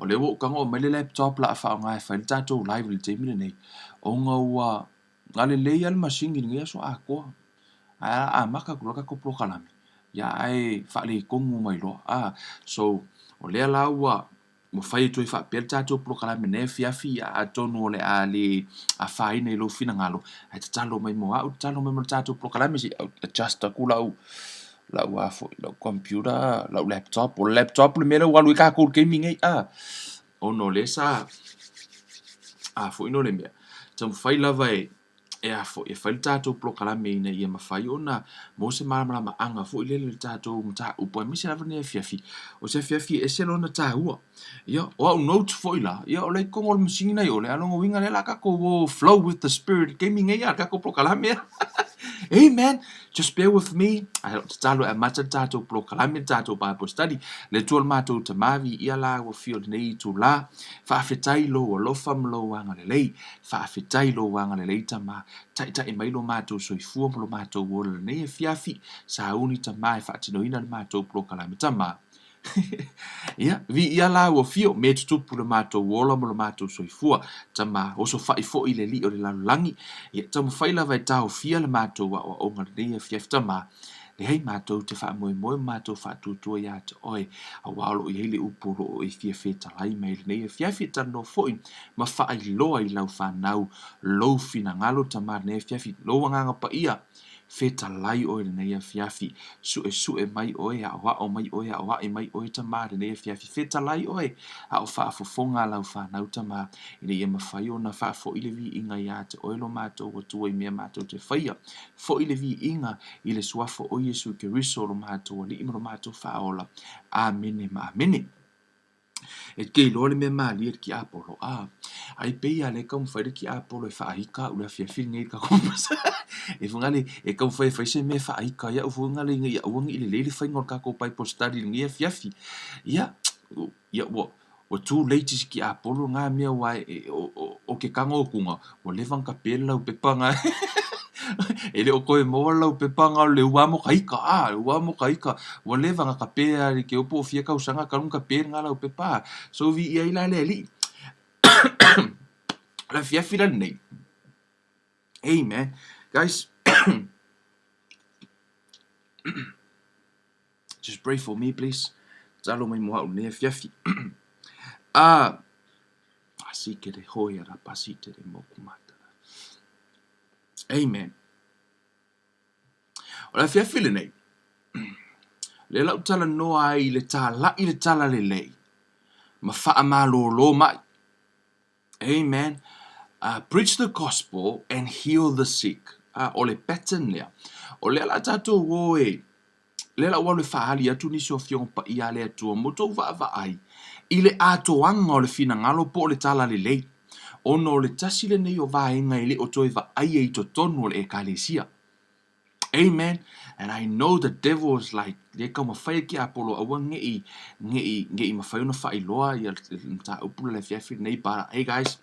O lea ua ou tago aumai le laptop o le a faaaoga e fai le tatou live i le taimi lenei, ona ua galelei lava le masini i lenei aso atoa. Ae a amata atu loa le tatou polokalame, ia ae faaletonu mai loa. A, so o lea la ua ua fai atu ai faapea le tatou polokalame i lenei afiafi, atonu o le a le afaina i lou finagalo, ae tatalo mai mo au, tatalo mai mo le tatou polokalame se i adjust atu lau lau a foi lau computer, lau laptop. O le laptop le mea lea ua alu ai tatou i le taimi nei, a, ona o lea sa a foi no le mea, taumafai lava e e a foi, e fai le tatou polokalame ina ia mafai ona maua se malamalamaaga foi lele i le tatou mataupu, aemaise lava lenei afiafi, o se afiafi e ese lona taua. Ia, o au notes foi la, ia o la e i totonu o le masini na i o le, a o lona uiga o lea o le a tatou o flow with the spirit i le taimi nei a, le tatou polokalame. Amen! Just bear with me, ae o tatalo e amata le tatou polokalame, le tatou Bible study. Le Atua lo matou Tama, viia lau afio i lenei itula. Faafetai i lou alofa ma lou agalelei. Faafetai i lou agalelei Tama, taitai mai lo matou soifua ma lo matou ola i lenei afiafi, sauni Tama e faatinoina le matou polokalame Tama. Ia, viia lau afio, mea tutupu i lo matou ola ma lo matou soifua, Tama, osofai foi i le alii o le lalolagi, ia taumafai lava e taofia le matou aoaoga i lenei afiafi Tama, Leai, matou te faamoemoe ma matou faatuatua ia te Oe, aua o lo o i ai le upu o lo o e fia fetalai mai i lenei afiafi e talanoa foi ma faailoa i lau fanau lou finagalo, Tama, i lenei afiafi, lou Agaga Paia, fetalai Oe i lenei afiafi, suesue mai Oe, aoao mai Oe, aoai mai Oe, Tama, i lenei afiafi, fetalai Oe, a o faafofoga lau fanau, Tama, ina ia mafai ona faafoi le viiga ia te Oe lo matou Atua i mea matou te faia. Foi le viiga i le Suafa o Iesu Keriso lo matou Alii ma lo matou Faaola. Amene ma amene. E te iloa le mea malie i le tiapolo, a, ai pei lava lea e taumafai le tiapolo e faaita au i le afiafi lenei i le tatou E fagale, e taumafai e fai se mea e faaita ai au foi ina ia aua ne i lelei le faiga o le tatou Bible study i lenei afiafi. Ia, ia ua, Ua too late i si tiapolo na mea aua o ke tago atuga ua leva ona tape le laupepa na e le o toe maua le laupepa na o le ua mo ka ika a le ua mo ka ika ua leva ona tape a like po o fia tausaga talu ona tape lena laupepa a so viia ai la le Alii. O le afiafi la lenei, amen guys Just pray for me please. Tatalo mai mo au i lenei afiafi. Ah, asi ke re hoi ara pasi te re moku matara. Amen. O le afiafi lenei, lea lau talanoa ai i le tāla'i le talalelei ma faamalōlō ma'i. Amen. Preach the gospel and heal the sick. O le pattern lea. O lea la tatou o e, lea la ua alu e faaali atu nisi o Afioga Paia a le Atua mo tou vaavaai i le atoaga o le finagalo po o le talalelei, ona o le tasi lenei o vaega e le o toe vaaia i totonu o le Ekalesia. Amen. And I know the devil is like, lea taumafai e tiapolo aua ne i, ne i, ne i mafai ona faailoa ia le mataupu le afiafi lenei, but hey guys,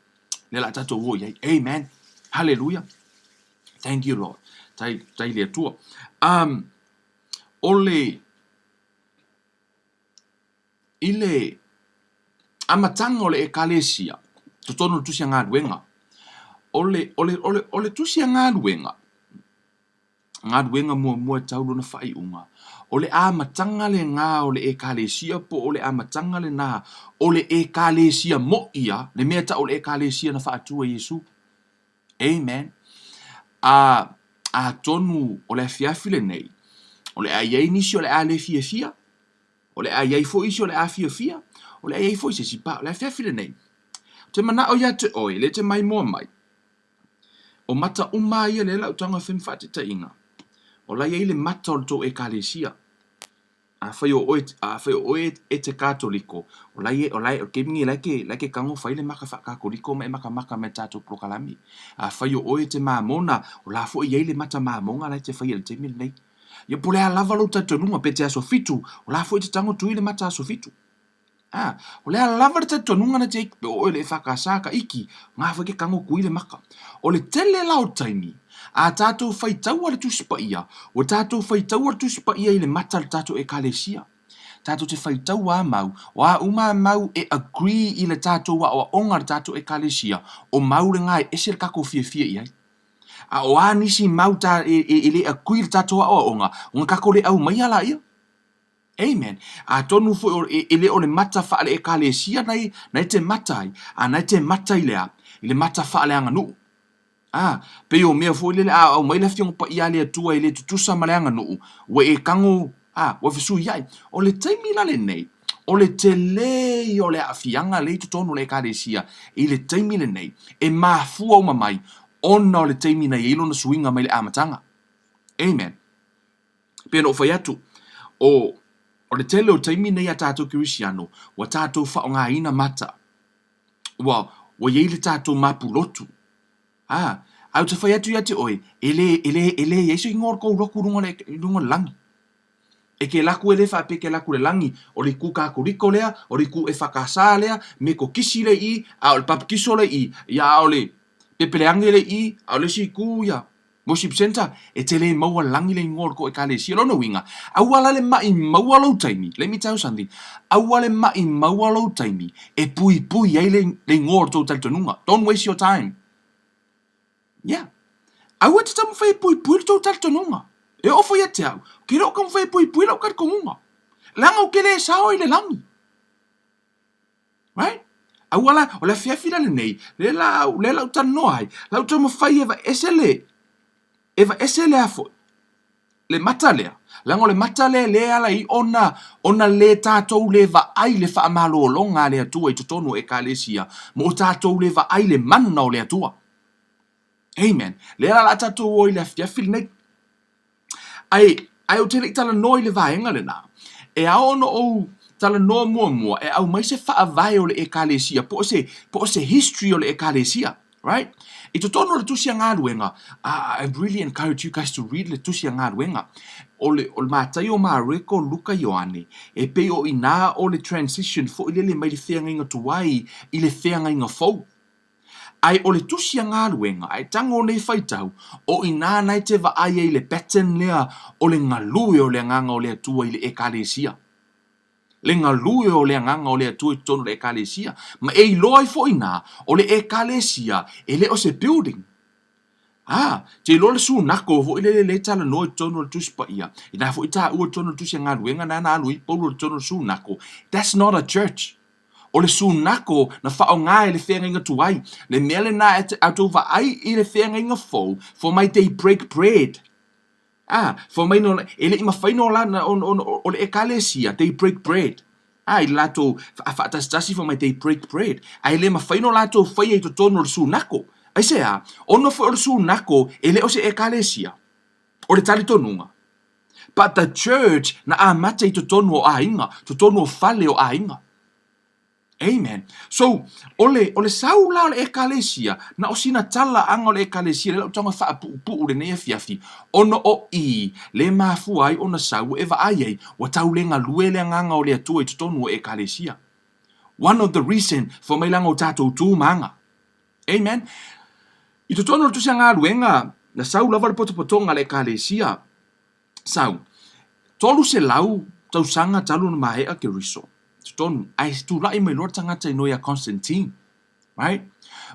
lea la tatou o i ai. Amen. Hallelujah. Thank you Lord. Tai, tai le Atua. Um, o le, i le amataga o le Ekalesia, totonu o le Tusi a Galuega, o le, o le, o le, o le Tusi a Galuega, galuega muamua e tau lona faaiuga, o le amataga lena o le Ekalesia po o le amataga lena o le Ekalesia moʻi a, le mea tau o le Ekalesia na faatu e Iesu. Amen. A, atonu o le afiafi lenei, o le a i ai nisi o le a le fiafia, O le a i ai foi isi o le a fiafia, o le a i ai foi se isi pā. O le afiafi lenei, ou te manao ia te oe, lea e te maimoa mai, o mata uma lava ia lea la ou tago e fai ma faataitaiga, o la e i ai le mata o le tou Ekalesia. Afai o oe, afai o oe e te Katoliko, o la e, o la e, o le taimi lenei o la e te, la e te tago fai le maka faa-Katoliko ma e makamaka mai i le tatou polokalame. Afai o oe e te Mamona, o la foi e i ai le mata Mamona la e te faia i le taimi lenei. Ia po o le a lava lou talitonuga, pe te aso Fitu, o la foi e te tago tui le mata aso Fitu. A, o le a lava le talitonuga na te ai, pe o oe le EFKS ka iki, ngā foi ke tago tui le maka. O le tele la o taimi, a tatou faitaua le Tusi Paia, ua tatou faitaua le Tusi Paia i le mata a le tatou Ekalesia. Tatou te faitau a mau, o a uma a mau e agree i le tatou aoaoga a le tatou Ekalesia, o mau lena e ese le tatou fiafia i ai. A o a nisi mau ta, e, e, e le agree i le tatou aoaoga, ona tatou le aumaia laia. Amen. Atonu foi o, e, e le o le mata faale-Ekalesia na e, na e te mata ai, a na e te mata i le a? I le mata faaleaganuu. A, pei o mea foi lele a aumai le Afioga Paia a le Atua e le tutusa ma le aganuu, ua e tago, a, ua fesuiai. O le taimi la lenei, o le tele ia o le aafiaga lea i totonu o le Ekalesia i le taimi lenei, e mafua uma mai ona o le taimi na i ai lona suiga mai le amataga. Amen. Pei ona ou fai atu, o, o le tele o taimi nei a tatou Kerisiano, ua tatou faaaogaina mata. Ua, ua i ai le tatou mapulotu. A, ae ou te fai atu ia te oe, e le, e le, e le i ai se igoa o le tou lotu i luga o le, i luga o le lagi. E ke laku e le faapea ke laku i le lagi, o le itu Katoliko lea, o le itu EFKS lea, Metotisi le i i, a o le Papatiso le i i, ia a o le Pepeleage le i i, a o le isi itu ia, Worship Centre, e te le maua lagi le igoa o le tou Ekalesia. Lona uiga, aua la le maimau lou taimi, let me tell you something, aua le maimau lou taimi e puipui ai le, le igoa o le tou talitonuga. Don't waste your time. Yeah. Aua te taumafai e puipui le tou talitonuga. E oo foi ia te au, ke le o taumafai e puipui lau talitonuga. Leaga ou te le sao i le lagi. Right? Aua la, o le afiafi la lenei, lea la au, lea la ou talanoa ai, la ou taumafai e aveese le, e aveese le a foi, le mata lea. Leaga o le mata lea lea e ala ai ona, ona le tatou le vaai le faamalologa a le Atua i totonu o Ekalesia, ma o tatou le vaai le mana o le Atua. Amen. Lea la o le a tatou o i le afiafi lenei. Ae, ae ou te le i talanoa i le vaega lena, e ao ona ou talanoa muamua e aumai se faavae o le Ekalesia, po o se, po o se history o le Ekalesia, right? I totonu o le Tusi a Galuega, I really encourage you guys to read le Tusi a Galuega, o le, o le Mataio, Mareko, Luka, Ioane, e pei o i inā o le transition foi lele mai le feagaiga tuai i le feagaiga fou. Ae o le tusi a galuega, ae tago nei faitau, o i inā na e te vaai ai i le pattern lea o le galue o le Agaga o le Atua i le Ekalesia. Le galue o le Agaga o le Atua i totonu o le Ekalesia. Ma e iloa ai foi inā, o le Ekalesia e le o se building. A, te iloa le sunako foi lele lea e talanoa i totonu o le Tusi Paia, inā foi taua i totonu o le Tusi a Galuega na na alu ai Paulo i totonu o le sunako, that's not a church. O le sunako na faaaoga e le feagaiga tuai, le mea lena e a outou vaai i le feagaiga fou, for mai they break bread. A, for mai no, e le i mafai no la, o, o, o le Ekalesia, they break bread. A, i le latou faatasitasi for mai they break bread. Ae le mafai no latou faia i totonu o le sunako. Aisea? Ona foi o le sunako e le o se Ekalesia. O le talitonuga. But the church na amata i totonu o aiga, totonu o fale o aiga. Amen. So, o le, o le sau la o le Ekalesia, na o sina tala aga o le Ekalesia, lea lau tago e faapuupuu lenei afiafi, ona o i, le mafua ai ona sau e vaai ai, ua tau le galue le Agaga o le Atua i totonu o Ekalesia. One of the reason for mai laga o tatou tu ma aga. Amen. I totonu o le Tusi a Galuega, na sau lava le potopotoga a le Ekalesia, sau, 300 tausaga talu ona maea Keriso, totonu, ae tulai mai loa le tagata i ia Constantine. Right?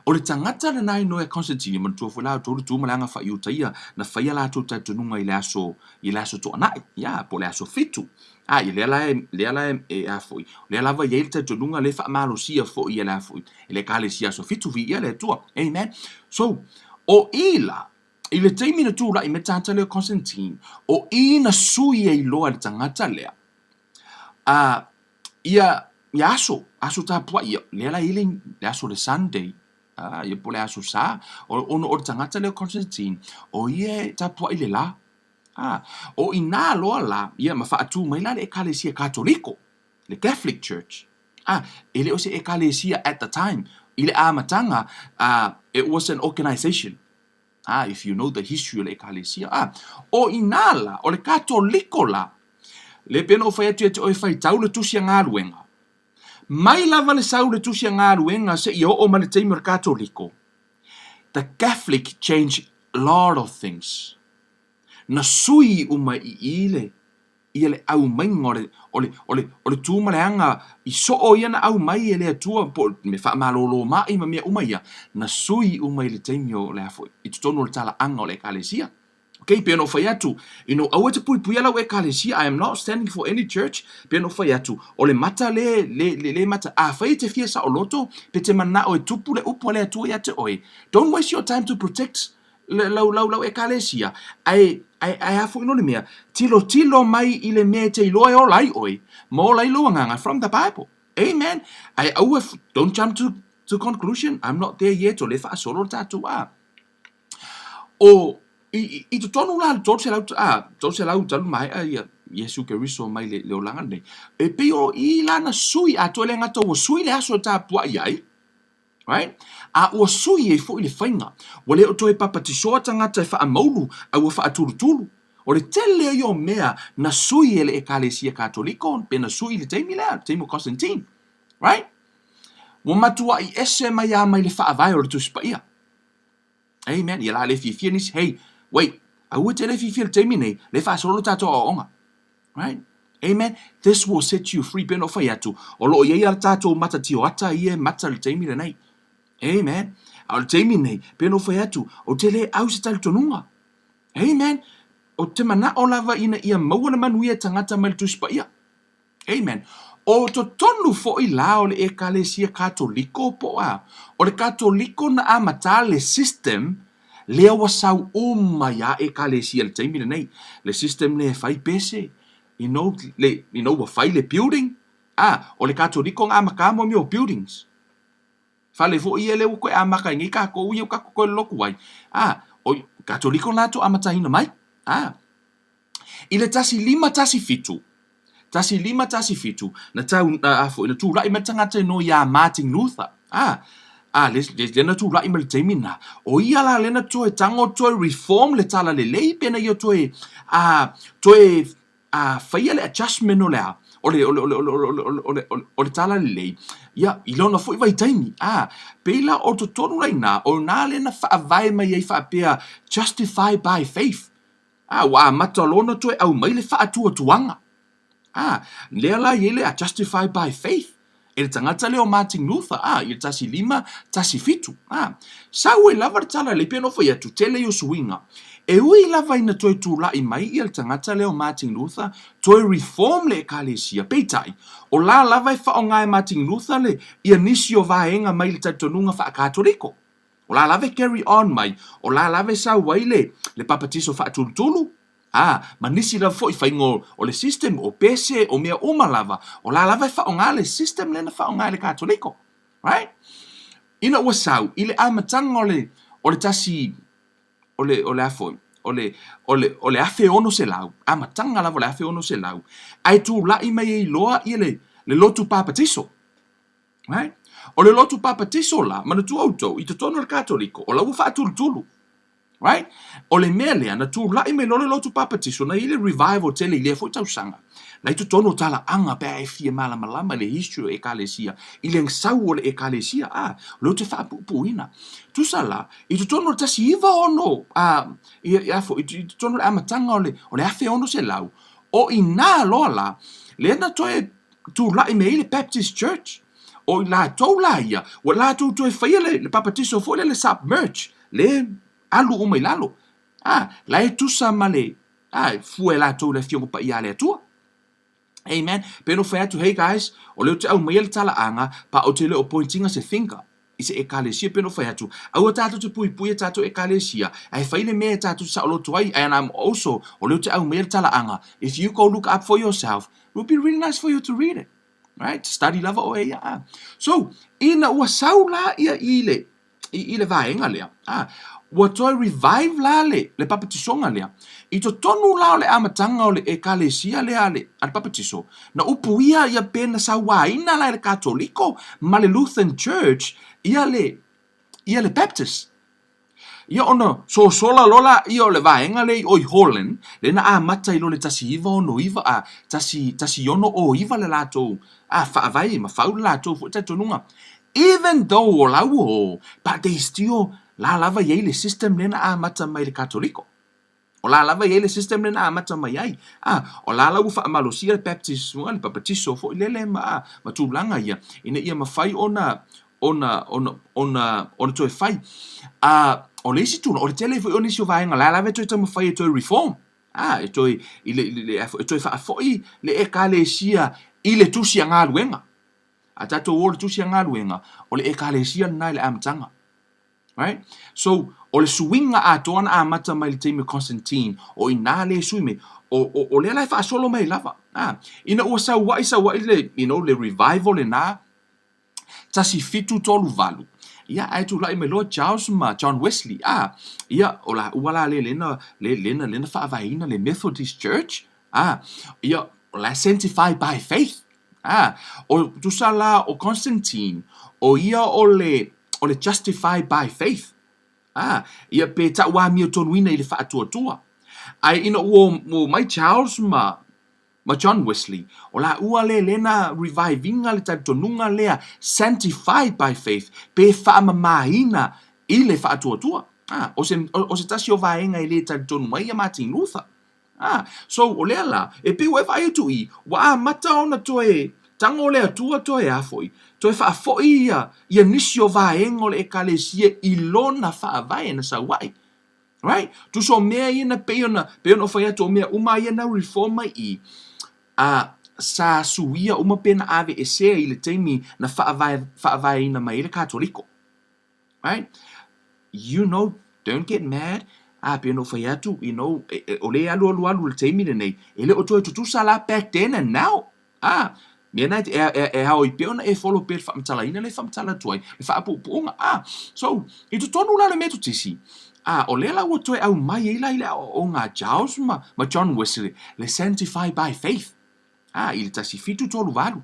O le tagata lena i ia Constantine, manatua foi la outou le tu ma le aga faa-Iutaia, na faia latou talitonuga i le aso, i le aso Toanai, ia, po o le aso Fitu. A, ia lea la e, lea la e, e a foi, lea lava e i ai le talitonuga lea e faamalosia foi e le a foi, e le Ekalesia Aso Fitu, viia le Atua. Amen. So, o i la, i le taimi na tulai mai le tagata lea o Constantine, o i na sui ai loa le tagata lea, a, ia, ia aso, aso tapuai, ia, lea la e i ai le, le aso o le Sunday, a, ia po o le aso Sa, ona o le tagata lea o Constantine, o ia e tapuai le la. A, o i nā loa la, ia ma faatū mai la le Ekalesia Katoliko, le Catholic Church. A, e le o se Ekalesia at the time. I le amataga, a, it was an organization. A, if you know the history o le Ekalesia. A, o i nā la, o le Katoliko la, le pei ona ou fai atu ia te oe faitau le Tusi a Galuega. Mai lava le sau le Tusi a Galuega seia oo mai le taimi o le Katoliko, the Catholic changed lot of things. Na sui uma i i le. Ia le aumaiga o le, o le, o le, o le tu ma le aga i soo ia na aumai e le Atua po o mea faamalolo mai ma mea uma ia, na sui uma i le taimi o le a foi, i totonu o le talaaga o le Ekalesia. Okay, pei ona ou fai atu, you know, aua e te puipuia lau Ekalesia, I am not standing for any church, pei ona ou fai atu, o le mata le, le, le, le mata, afai e te fia saoloto, pe te manao e tupu le upu a le Atua ia te oe, don't waste your time to protect lau, lau, lau Ekalesia, ae, ae, ae a foi no le mea, tilotilo mai i le mea e te iloa e ola ai oe, ma ola ai lou agaga from the Bible. Amen. Ae aua, don't jump to conclusion, I'm not there yet, o lea e faasolo le tatou a. O, i, i totonu la le 300, a, 300 talu maea ia Iesu Keriso mai le, le olaga lenei, e pei o i lana sui atoa e le gata ua sui le aso e tapuai ai, Right? A ua sui ai foi le faiga. Ua le o toe papatisoa tagata e faamaulu a ua faatulutulu. O le tele ia o mea na sui e le Ekalesia Katoliko pe na sui i le taimi lea, le taimi o Constantine. Right? Ua matuai ese mai lava mai le faavae o le Tusi Paia. Amen. Ia la le fiafia nisi, hey, wait, aua te le fiafia i le taimi nei, le faasolo le tatou aoaoga. Right? Amen. This will set you free. Pei ona ou fai atu, o lo o i ai a tatou mata tioata ia e mata i le taimi lenei. Amen. A o le taimi nei, pei ona ou fai atu, ou te le au i se talitonuga. Amen. Ou te manao lava ina ia maua le manuia e tagata mai le Tusi Paia. Amen. O totonu foi la o le Ekalesia Katoliko po o a? O le Katoliko na amata le system lea ua sau uma iā Ekalesia i le taimi lenei. Le system lea e fai pese, you know, le, you know, ua fai le building. A, o le Katoliko na amata mo mea o buildings. Fale foi ia lea ua toe amata ai nei tatou ia ua tatou toe lolotu ai. A, o Katoliko na latou amataina mai. A. I le 1517, 1517, na tau, a foi, na tulai mai le tagata i no iā Martin Luther. A, a, le, le, le na tulai mai le taimi na. O ia la le na toe tango toe reform le tala lelei pe na ia toe, a, toe, a, faia le adjustment o le a, o le, o le, o le, o le, o le, o le, o le, o le, o le tala lelei, ia, i lona foi vaitaimi. A, pei la o totonu la inā, o nā le na faavae mai ai faapea justified by faith. Ā, ua amata loa ona toe aumai le faatuatuaga. Ā, lea la i ai le a Justified by Faith e le tagata lea o Martin Luther, ā, i le 1517. Ā, sau ai lava le tala lea, pei ona ou fai atu, tele ia o suiga. E ui lava ina toe tulai mai ia le tagata lea o Martin Luther, toe reform le Ekalesia, peitai, o la lava e faaaoga e Martin Luther le, ia nisi o vaega mai le talitonuga faa-Katoliko. O la lava e carry on mai, o la lava e sau ai le, le papatiso faatulutulu, a, ma nisi lava foi faiga o, o le system, o pese, o mea uma lava, o la lava e faaaoga le system lea na faaaoga e le Katoliko. Right? Ina ua sau, i le amataga o le, o le tasi, o le, o le a foi, o le, o le, o le 1600, amataga lava o le 1600, ae tulai mai ai loa ia le, le lotu papatiso. Right? O le lotu papatiso la, manatua outou, i totonu o le Katoliko, o la ua faatulutulu. Right? O le mea lea, na tulai mai loa le lotu papatiso, na i ai le revival tele i lea foi tausaga. La i totonu o talaaga pe a e fia malamalama i le history o Ekalesia, i le sau o le Ekalesia, a, o lea ou te faapuupuuina. Tusa la, i totonu o le 196, a, i, a foi, i totonu o le amataga o le, o le 1600, o i ina loa la, lea na toe tulai mai ai le Baptist Church. O i latou la ia, ua latou toe faia le, le papatiso foi lea le submerge, le alu uma i lalo. A, la e tusa ma le, a, fua e latou i le Afioga Paia a le Atua. Amen. Pei ona ou fai atu, hey guys, o lea ou te aumaia le talaaga, pa ou te le o pointing se finger i se ekalesia, pei ona ou fai atu, aua tatou te puipui e tatou ekalesia, ae fai le mea e tatou te saoloto ai, and I'm also, o lea ou te aumaia le talaaga, if you go look up for yourself, It would be really nice for you to read it. Right? Study lava oe ia. Ah. So, ina ua sau la ia i le, i, i le vaega lea, ah, ua toe revive la le, le papatisoga lea. I totonu la o le amataga o le ekalesia lea a le, a le papatiso, na upuia ia pe na sauaina la e le Katoliko ma le Lutheran Church ia le, ia le Baptist. Ia ona sosola loa laia o le vaega lea i o i Holland, lea na amata i lo le 1969 a 1609 le latou a faavae ma fau le latou foi talitonuga. Even though o la ua o, but they still la lava i ai le system lea na amata mai i le Katoliko. O la lava e i ai le system lea na amata mai ai. A, o la la ua faamalosia le Baptist, le papatiso foi lele ma, a, ma tulaga ia, ina ia mafai ona, ona, ona, ona, ona toe fai. A, o le isi tulaga, o le tele foi o nisi o vaega la lava e toe taumafai e toe reform. A, e toe, i le, i le, e toe faafoi le ekalesia i le tusi a galuega. A tatou o i le tusi a galuega, o le ekalesia lena i le amataga. Right? So, o le suiga atoa na amata mai le taimi o Constantine, o i nā le sui mai, o, o, o lea la e faasolo mai lava. Ah, ina ua saua'i saua'i le, you know, le revival lenā, 1738, ia, ae tulai mai loa Charles ma John Wesley, ah, ia, o la ua la le lena, le, lena, lena faavaeina le Methodist Church, ah, ia, o la sanctified by faith. Ah, o tusa la o Constantine, o ia o le, o le justified by faith. Ah, ia pe tauamiotonuina i le faatuatua. Ae ina ua ua mai Charles ma ma John Wesley, o la ua le lena revive-ina le talitonuga lea sanctified by faith pe faamamaina i le faatuatua. Ah, o se, o se tasi o vaega e le talitonu ai ia Martin Luther. Ah, so o lea la, e pei ua e vaai atu i, ua amata ona toe tago le Atua toe a foi, toe faafoi ia, ia nisi o vaega o le Ekalesia i lona faavae na sau ai. Right? Tusa o mea ia na pei ona, pei ona ou fai atu o mea uma ia na reform mai i, a sa suia uma pe na aveesea i le taimi na faavae, faavaeina mai ai le Katoliko. Right? You know, don't get mad. A, pei ona ou fai atu, you know, e, e, o le alu alu alu le taimi lenei, e le o toe tutusa la back then and now. A, mea na e, e, e ao i pea ona e follow pea le faamatalaina le faamatala atu ai, le faapuupuuga. A, so, i totonu la o le Metotisi, a, o lea la ua toe aumai ai la i le aoaoga a Charles ma, ma John Wesley, le sanctify by faith. A, i le 1738.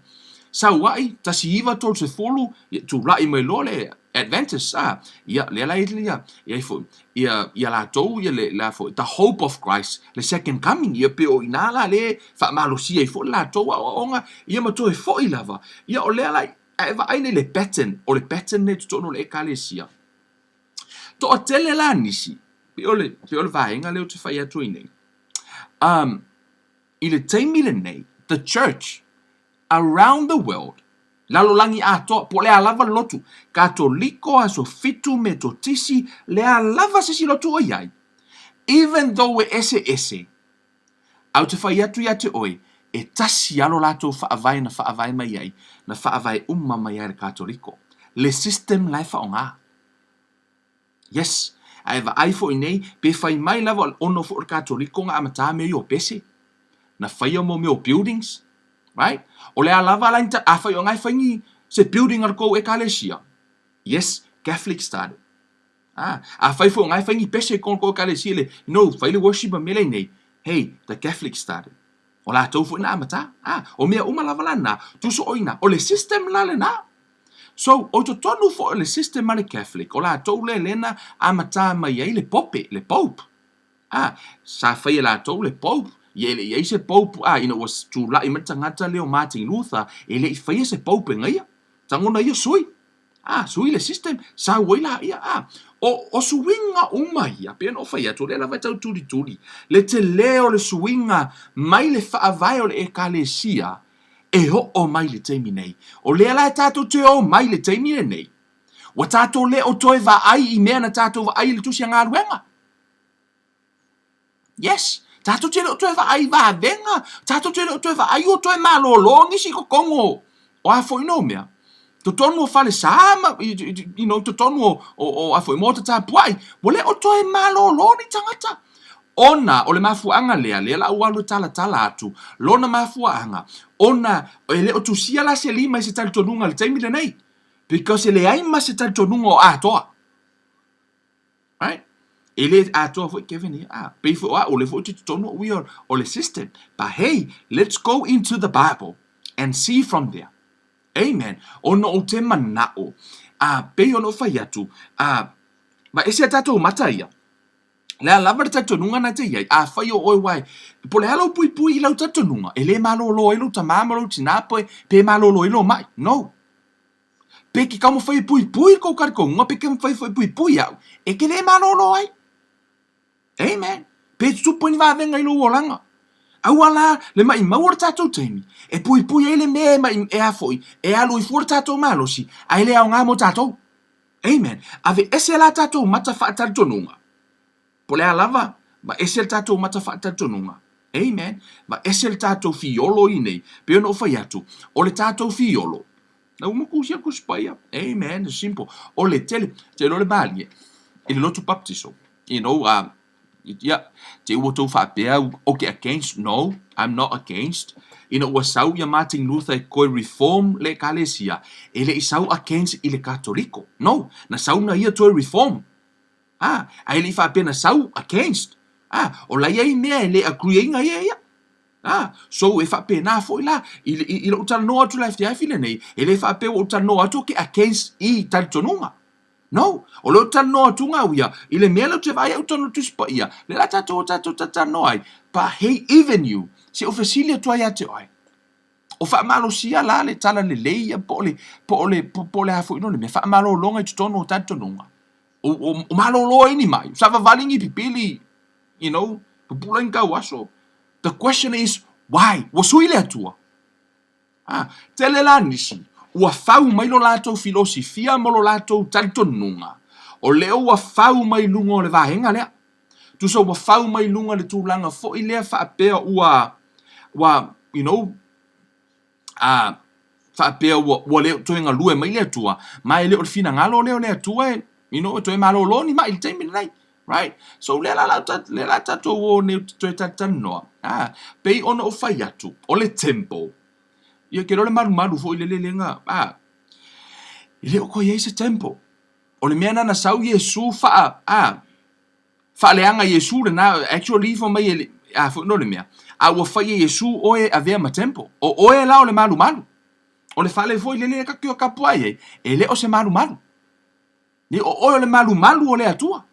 Sau ai, 1930, ia, tulai mai loa le Adventist, a, ia, lea la ia, ia foi, ia, ia latou, ia le, la foi, the hope of Christ, le second coming, ia pe o ina la le faamalosia ai foi le latou aoaoga, ia ma toe foi lava, ia o lea la, a e vaai nei le pattern, o le pattern nei totonu o le ekalesia. Toatele la nisi, pe o le, pe o le vaega lea ou te fai atu ai nei, um, I le taimi lenei, the church around the world, lalolagi atoa, po o le a lava le lotu, Katoliko, Aso Fitu, Metotisi, le a lava se isi lotu o i ai, even though e eseese, a ou te fai atu ia te oe, e tasi lava lo latou faavae na faavae mai ai, na faavae uma mai ai le Katoliko. Le system la e faaaoga. Yes. A e vaai foi nei, pe fai mai lava ona foi o le Katoliko na amata mea ia o pese. Na faia mo mea o buildings. Right? O le a lava la ni afai o ngai fai ni se building a le kou ekalesia. Yes, Catholic started. Ah, afai foi o ngai fai ni pese i kou ekalesia le, you know, fai le worship ma mea lei nei. Hey, the Catholic started. O latou foi na amata. Ah, o mea uma lava la na, tuso o ina, o le system la lena. So, o totonu foi o le system a le Catholic, o latou lea lea na amata mai ai le Pope, le Pope. Ah, sa fai e latou le Pope, ia e le i ai se Pope, ah, ina ua tulai mai le tagata lea o Martin Luther, e le i faia se Pope e gaia. Tagona ia sui. Ah, sui le system, sau ai laia. Ah, o, o suiga uma ia, pei ona ou fai atu, o lea lava e tau tulituli, le tele o le suiga mai le faavae o le Ekalesia, e oo mai i le taimi nei. O lea la e tatou te o mai i le taimi lenei, ua tatou le o toe vaai i mea na tatou vaai i le tusi a galuega. Yes, tatou te le o toe vaai i vavega, tatou te le o toe vaai o toe malōlō nisi i totonu o, o a foi nō mea. Totonu o falesa ma, you know, totonu o, o, o a foi maota tapuai, ua le o toe malōlō ni tagata. Ona o le mafuaaga lea, lea la ua alu e talatala atu lona mafuaaga, ona e le o tusia la se lima i se talitonuga i le taimi lenei, because e leai ma se talitonuga o atoa. Right? E le atoa foi Kevin ia. Ah, pei foi o au, o lea foi ou te totonu au ia o le system. But hey, let's go into the Bible and see from there. Amen. Ona ou te manao, a pei ona ou fai atu, a, ma ese a tatou mata ia. Le a lava le talitonuga na te i ai, afai o oe wae, po o le a lou puipui i lau talitonuga, e le malōlō ai lou tamā ma lou tinā pe, pe malōlō ai lou maʻi. No. Pe ke taumafai e puipui i kou talitonuga, pe ke taumafai foi e puipui iaʻu, e ke le malōlō ai. Amen. Pe tutupu ai ni vavega i lou olaga. Aua la le maʻimau o le tatou taimi e puipui ai le mea e maʻi, e a foi, e alu ai fua le tatou malosi, ae le aoga mo tatou. Amen. Aveese la tatou mata faatalitonuga. Po o le a lava, aveese le tatou mata faatalitonuga. Amen. Aveese le tatou fiolo i nei. Pei ona ou fai atu, o le tatou fiolo, na ua makusia le Tusi Paia. Amen. It's simple. O le tele, te iloa le malie i le lotu baptiso. You know, ia, te ua tou faapea ou te against, no, I'm not against. Ina ua sau ia Martin Luther e toe reform le ekalesia, e le i sau against i le Katoliko. No, na sau na ia toe reform. Ah, ae le i faapea na sau against. Ah, o la e i ai mea e le agree ai na ia ia. Ah, so e faapena foi la, i, i, i lou talanoa atu i le afiafi lenei, e le faapea ua ou talanoa atu ou te against i talitonuga. No, o lea ou te talanoa atu au ia, i le mea lea ou te vaai au i totonu o le Tusi Paia, lea la tatou o tatou talatalanoa ai, but hey even you, se i ou fesili atu ai ia te oe, o faamalosia la le tala lelei ia po o le, po o le, po o le a foi no le mea, faamalologa i totonu o talitonuga. O, o, o malolo ai ni mai, savavali ni pipili, you know, pupula ni tauaso. The question is, why? Ua sui le Atua. A, tele la nisi, ua fau mai lo latou filosifia ma lo latou talitonuga, o lea ua fau mai luga o le vaega lea. Tusa ua fau mai luga le tulaga foi lea faapea ua, ua, you know, a, faapea ua, ua le toe galue mai le Atua, ma e le o le finagalo lea o le Atua e, you know, e toe malolo ni mai i le taimi lenei. Right? So lea la, la, lea la tatou o nei toe talatalanoa. Ah, pei ona ou fai atu, o le temple, ia ke le malumalu foi le lelega, ah, e le o koe i ai se temple. O le mea na na sau Iesu faa, ah, faaleaga Iesu lena, actually fai mai e le, ah, foi no le mea, a ua fai e Iesu oe e avea ma temple. O oe la o le malumalu. O le fale foi lele ka kapuaʻi ai, e le o se malumalu. Nei o oe o le malumalu o le Atua.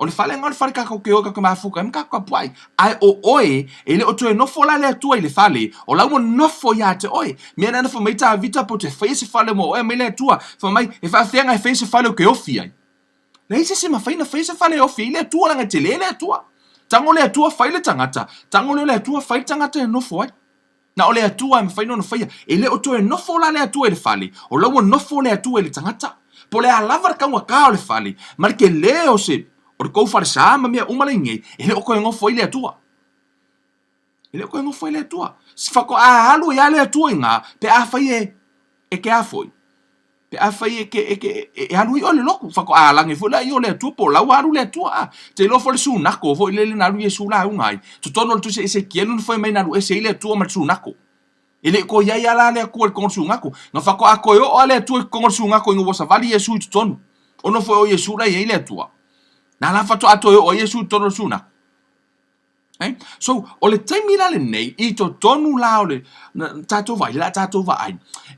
O le fale lena o le fale kakou te o kakou mafuta ai ma kakou kapuaʻi. Ae o oe, e le o toe nofo la le Atua i le fale, o la ua nofo ia te oe. Mea lena fai mai Tavita po te faia se fale mo oe, mai le Atua, fai mai, e faafefea e faia se fale ou te ofi ai. Leai se isi e mafai ona faia se fale e ofi ai le Atua, leaga e tele le Atua. Tago le Atua fai le tagata, tago lea o le Atua fai le tagata e nofo ai. Na o le Atua e mafai ona faia. E le o toe nofo la le Atua i le fale, o la ua nofo le Atua i le tagata. Po o le a lava le taugata o le fale, ma le tele o se, o le tou falesa ma mea uma la i nei, e le o toe nofo ai le Atua. E le o toe nofo ai le Atua. Faatoa alu ai lava le Atua i ina, pe afai e, e te a foi, Pe afai e te, e te, e alu ai oe i le lotu, faatoa alagi foi lea o le Atua po o la ua alu le Atua. A, te iloa foi le sunako foi lele na alu Iesu lauga ai. Totonu o le tusi Esekielu na fai mai na alu ese ai le Atua ma le sunako. E le i toe i ai lava la le Atua i totonu o le sunako. Na faatoa toe oo lava le Atua i totonu o le sunako ina ua savali Iesu i totonu. Ona foi o Iesu la e i ai le Atua. Na la faatoa toe oo ai Iesu i totonu o le sunako. Eh? So, o le taimi la lenei, i totonu la o le, na, tatou vaai, le a tatou vaai,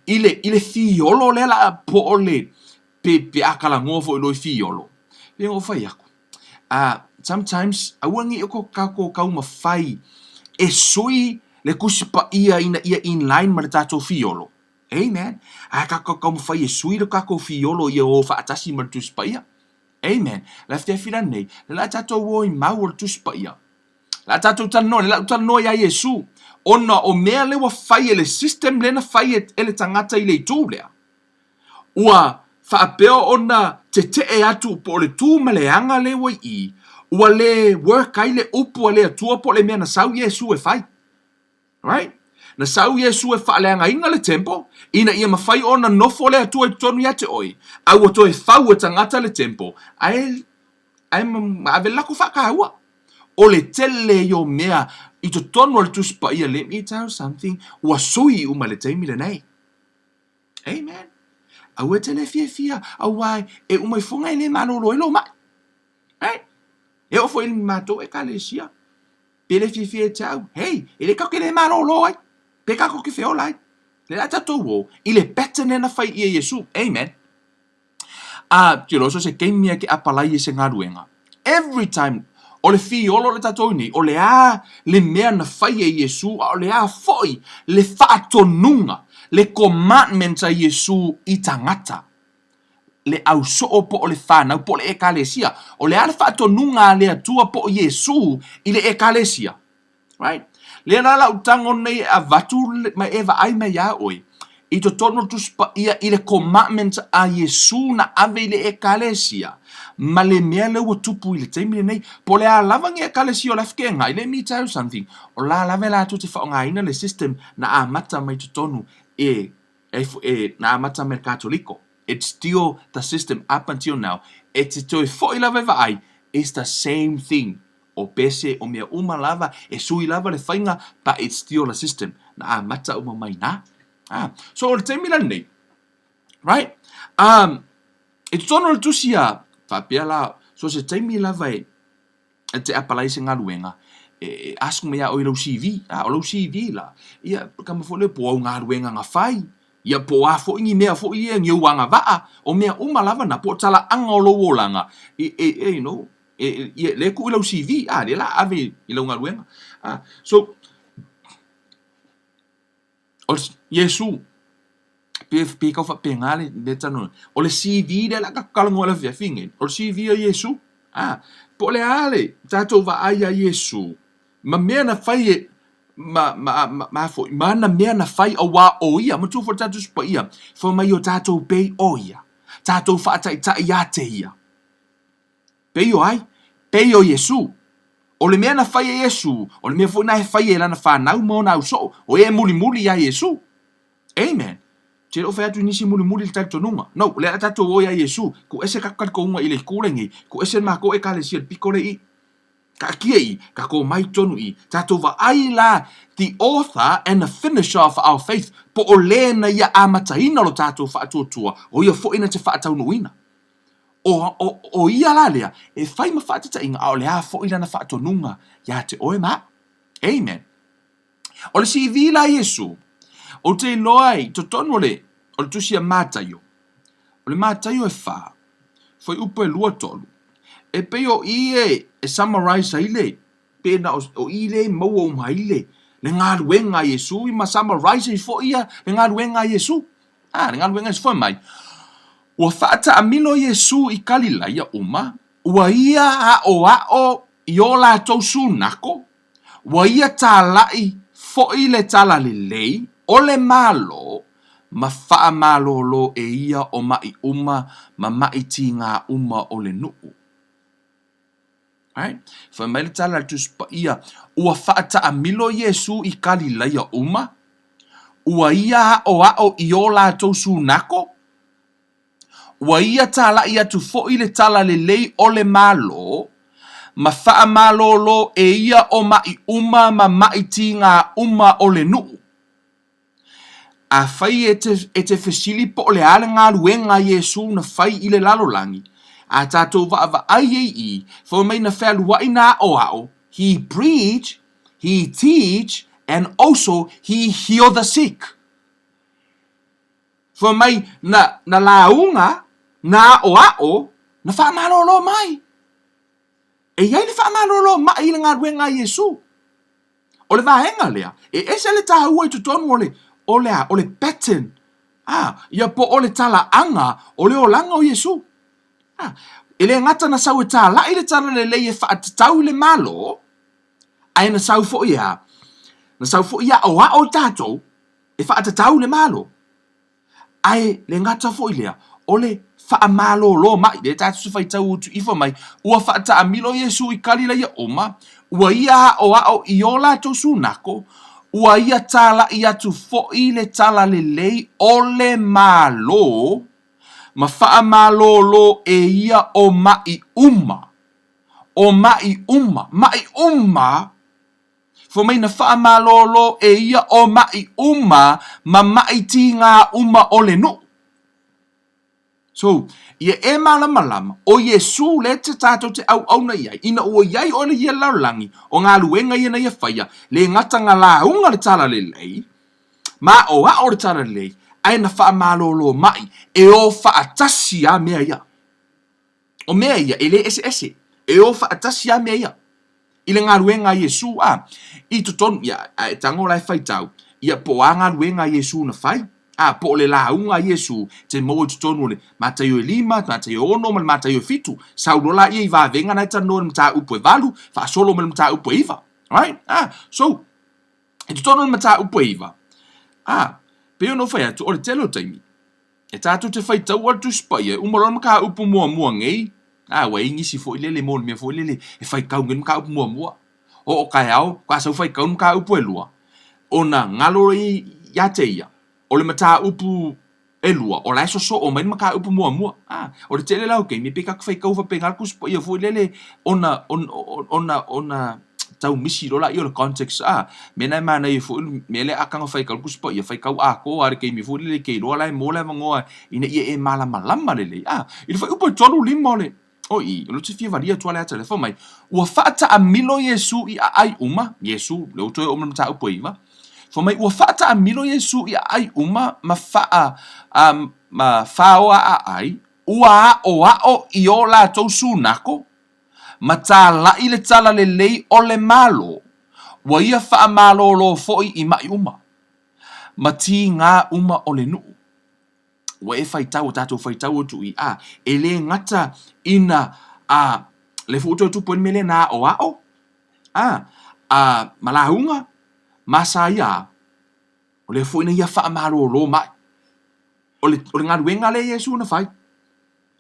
i le, i le fiolo lea la po o le, pe, pe a talanoa foi loa i fiolo, pei ona ou fai atu, sometimes, aua ne i o tatou taumafai e sui le Tusi Paia ina ia in line ma le tatou fiolo. Amen. Ae tatou taumafai e sui le tatou fiolo ia o faatasi ma le Tusi Paia. Amen. Le afiafi lenei, le la tatou o i mau o le Tusi Paia. La tatou talanoa, le la ou talanoa iā Iesu, ona o mea lea ua fai e le system lea na fai e, e le tagata i le itu lea, ua faapea ona teteʻe atu po o le tu ma le aga lea ua i i, ua le work ai le upu a le Atua po o le mea na sau Iesu e fai. Right? Na sau Iesu e faaleagaina le temple, ina ia mafai ona nofo le Atua i totonu ia te oe, a ua toe fau e tagata le temple, ae, ae ma ave le latou faataua. O le tele ia o mea i totonu o le Tusi Paia, let me tell you something, ua sui uma i le taimi lenei. Amen. Aua e te le fiafia, aua e uma ifoga e le malolo ai lou mai. Right? E oo foi i matou ekalesia, Pe le fiafia ia te au, hey, e le tatou te le malolo ai, pe tatou te feola ai. Le la tatou o i le pattern lea na fai ia Iesu. Amen. A, te iloa so se taimi e ke apalai e se galuega. Every time, o le fiolo le tatou nei, o le a le mea na fai e Iesu, a o le a foi le faatonuga, le commandment a Iesu i tagata. le ausoo po o le fanau po o le Ekalesia? O le a le faatonuga a le Atua po o Iesu i le Ekalesia? Right? Lea la lau tago nei e avatu ma e vaai mai iā oe i totonu o le Tusi Paia i le commandment a Iesu na ave i le Ekalesia ma le mea lea ua tupu i le taimi lenei. Po o le a lava ni Ekalesia o la e fekeagai, let me tell you something, o la lava e latou te faaaogaina le system na amata mai totonu e, e, na amata mai le Katoliko. It's still the system up until now. E te toe foi lava e vaai, it's the same thing. O pese, o mea uma lava, e sui lava le faiga, but it's still the system. Na amata uma mai i ina. Ah, so o le taimi la lenei, right? I totonu o le tusi a, faapea la, so se taimi lava e, e te apalai se galuega, e, e ask mai iā oe i lau CV. Ah, o lau CV la, ia, kama foi lea po o au galuega na fai, ia po o a foi ni mea foi ia, ni ou agavaa, o mea uma lava na, po o talaaga o lou olaga, e, e, e, you know, e, e, lea e tuu i lau CV, ah, lea la ave i lau galuega. Ah, so, o Iesu, pe, pe kau faapena le mea talanoa. O le CV lea la tatou talanoa i le afiafi nei, o le CV a Iesu. Ah, po o le a le tatou vaai iā Iesu, ma mea na fai e, ma, ma, ma, ma foi, ma ana mea na fai auā o ia, manatua foi le tatou Tusi Paia, fai mai o tatou pei o ia, tatou faataitai iā te ia. Pei o ai? Pei o Iesū. O le mea na fai e Iesū, o le mea foi na e fai e lana fanau ma ona ausoo, o e mulimuli iā Iesū. Amen. Ou te le o fai atu i nisi mulimuli le talitonuga. No, o lea la tatou o iā Iesū, tuu ese tatou talitonuga i le itu lenei, tuu ese le matou Ekalesia i le pito lea i i. Taatia i, tatou omai tonu i, tatou vaai la the author and the finisher of our faith, po o le na ia amataina lo tatou faatuatua, o ia foi na te faataunuuina. O, o, o ia la lea, e fai ma faataitaiga, a o le a foi lana faatonuga iā te oe ma aʻu. Amen. O le CV la Iesu, ou te iloa i totonu o le, o le tusi a Mataio, o le Mataio e fa, fuaiupu e 23, e pei o i e, e summarize ai le, pe na o, o i lea e maua uma ai le, le galuega a Iesu, ma summarize ai foi ia le galuega a Iesu. A, le galuega a Iesu fai mai, Ua faataamilo Iesū i Kalilaia uma, ua ia aʻoaʻo i o lātou sunako, ua ia tālaʻi foʻi le talalelei o le Malo ma faamalōlō e ia o maʻi uma ma maʻi tīgā uma o le nuʻu. Right? Fai mai le tala a le Tusi Paia, ua faataamilo Iesū i Kalilaia uma, ua ia aʻoaʻo i o lātou sunako, ua ia tālaʻi atu foʻi le talalelei o le Malo, ma faamalōlō e ia o maʻi uma ma maʻi tīgā uma o le nuʻu. Afai e te, e te fesili po o le a le galuega a Iesū na fai i le lalolagi, a tatou vaavaai ai i, fai mai na fealuaʻi na aʻoaʻo, he preach, he teach, and also he heal the sick. Fai mai na, na lauga, na aʻoaʻo, na faamalōlō mai. E i ai le faamalōlō maʻi i le galuega a Iesū. O le vaega lea, e ese le tāua i totonu o le, o le a, o le pattern, a, ia po o le talaaga o le olaga o Iesū. A, e le gata na sau e tālaʻi le talalelei e faatatau i le Malo, ae na sau foi e a, na sau foi e aʻoaʻo i tatou e faatatau i le Malo. Ae le gata foi lea, o le faamalōlō maʻi, lea tatou te faitau atu ifo mai, ua faataamilo Iesū i Kalilaia uma, ua ia aʻoaʻo i o latou sunako, ua ia tālaʻi atu foʻi le talalelei o le Malo, ma faamalōlō e ia o maʻi uma, o maʻi uma, maʻi uma, Fai mai na faamalōlō e ia o maʻi uma ma maʻi tīgā uma o le nuʻu. So, ia e mālamalama, ʻo Iesū lea te tātou te ʻauʻauna i ai, ina ua i ai ʻoe le ia lalolagi, o galuega ia na ia faia, le gata na lauga le talalelei, ma aʻoaʻo le talalelei, ae na faamalōlō maʻi, e o faatasi a mea ia. O mea ia, e le eseese, e o faatasi a mea ia. I le galuega a Iesū, a, i totonu, ia, a e tago la e faitau, ia, po o a galuega a Iesū na fai. A, po o le lauga a Iesu e te maua i totonu o le Mataio e 5, Mataio e 6 ma le Mataio e 7. Sau loa laia i vavega na e talanoa i le mataupu e 8, faasolo mai le mataupu e 9. Right? A, so, i totonu o le mataupu e 9, a, pei ona ou fai atu, o le tele o taimi, e tatou te faitaua le Tusi Paia, e uma loa le mataupu muamua nei, a, ua i ai nisi foi lele mo le mea foi lele e faitau nei le mataupu muamua. Oo taeao, faatoa sau faitau le mataupu e lua, ona galo ia te ia, o le mataupu e lua, o la e sosoo mai le mataupu muamua. A, o le tele la o taimi, pei tatou faitau faapena le Tusi Paia foi lele, ona, ona, ona, ona tau misi loa laia o le context. A, mea na e manaia foi le mea lea a taga faitau le Tusi Paia, faitau atoa lava i le taimi foi lele e te iloa la e maua le avanoa ina ia e malamalama lelei. A, i le fuaiupu e 3 5 o le O i, o lea ou te fia valia atu lava le ata lea. Fai mai, ua faataamilo Iesu i aai uma, Iesu, lea ua toe oo mai le mataupu e 9, fai mai, ua faataamilo Iesu i aai uma ma faa, a, ma faoa aai, ua aoao i o latou sunako, ma tālaʻi le talalelei o le Malo, ua ia faamalōlō foi i maʻi uma, ma tīgā uma o le nuu. Ua e faitau, ua tatou faitau atu i a, e le gata ina a, lea foi ua toe tupu ai le mea lea na aoao, a, a, ma lauga, ma sa ia a, o lea foi na ia faamalōlō mai. O le, o le galuega lea Iesu na fai.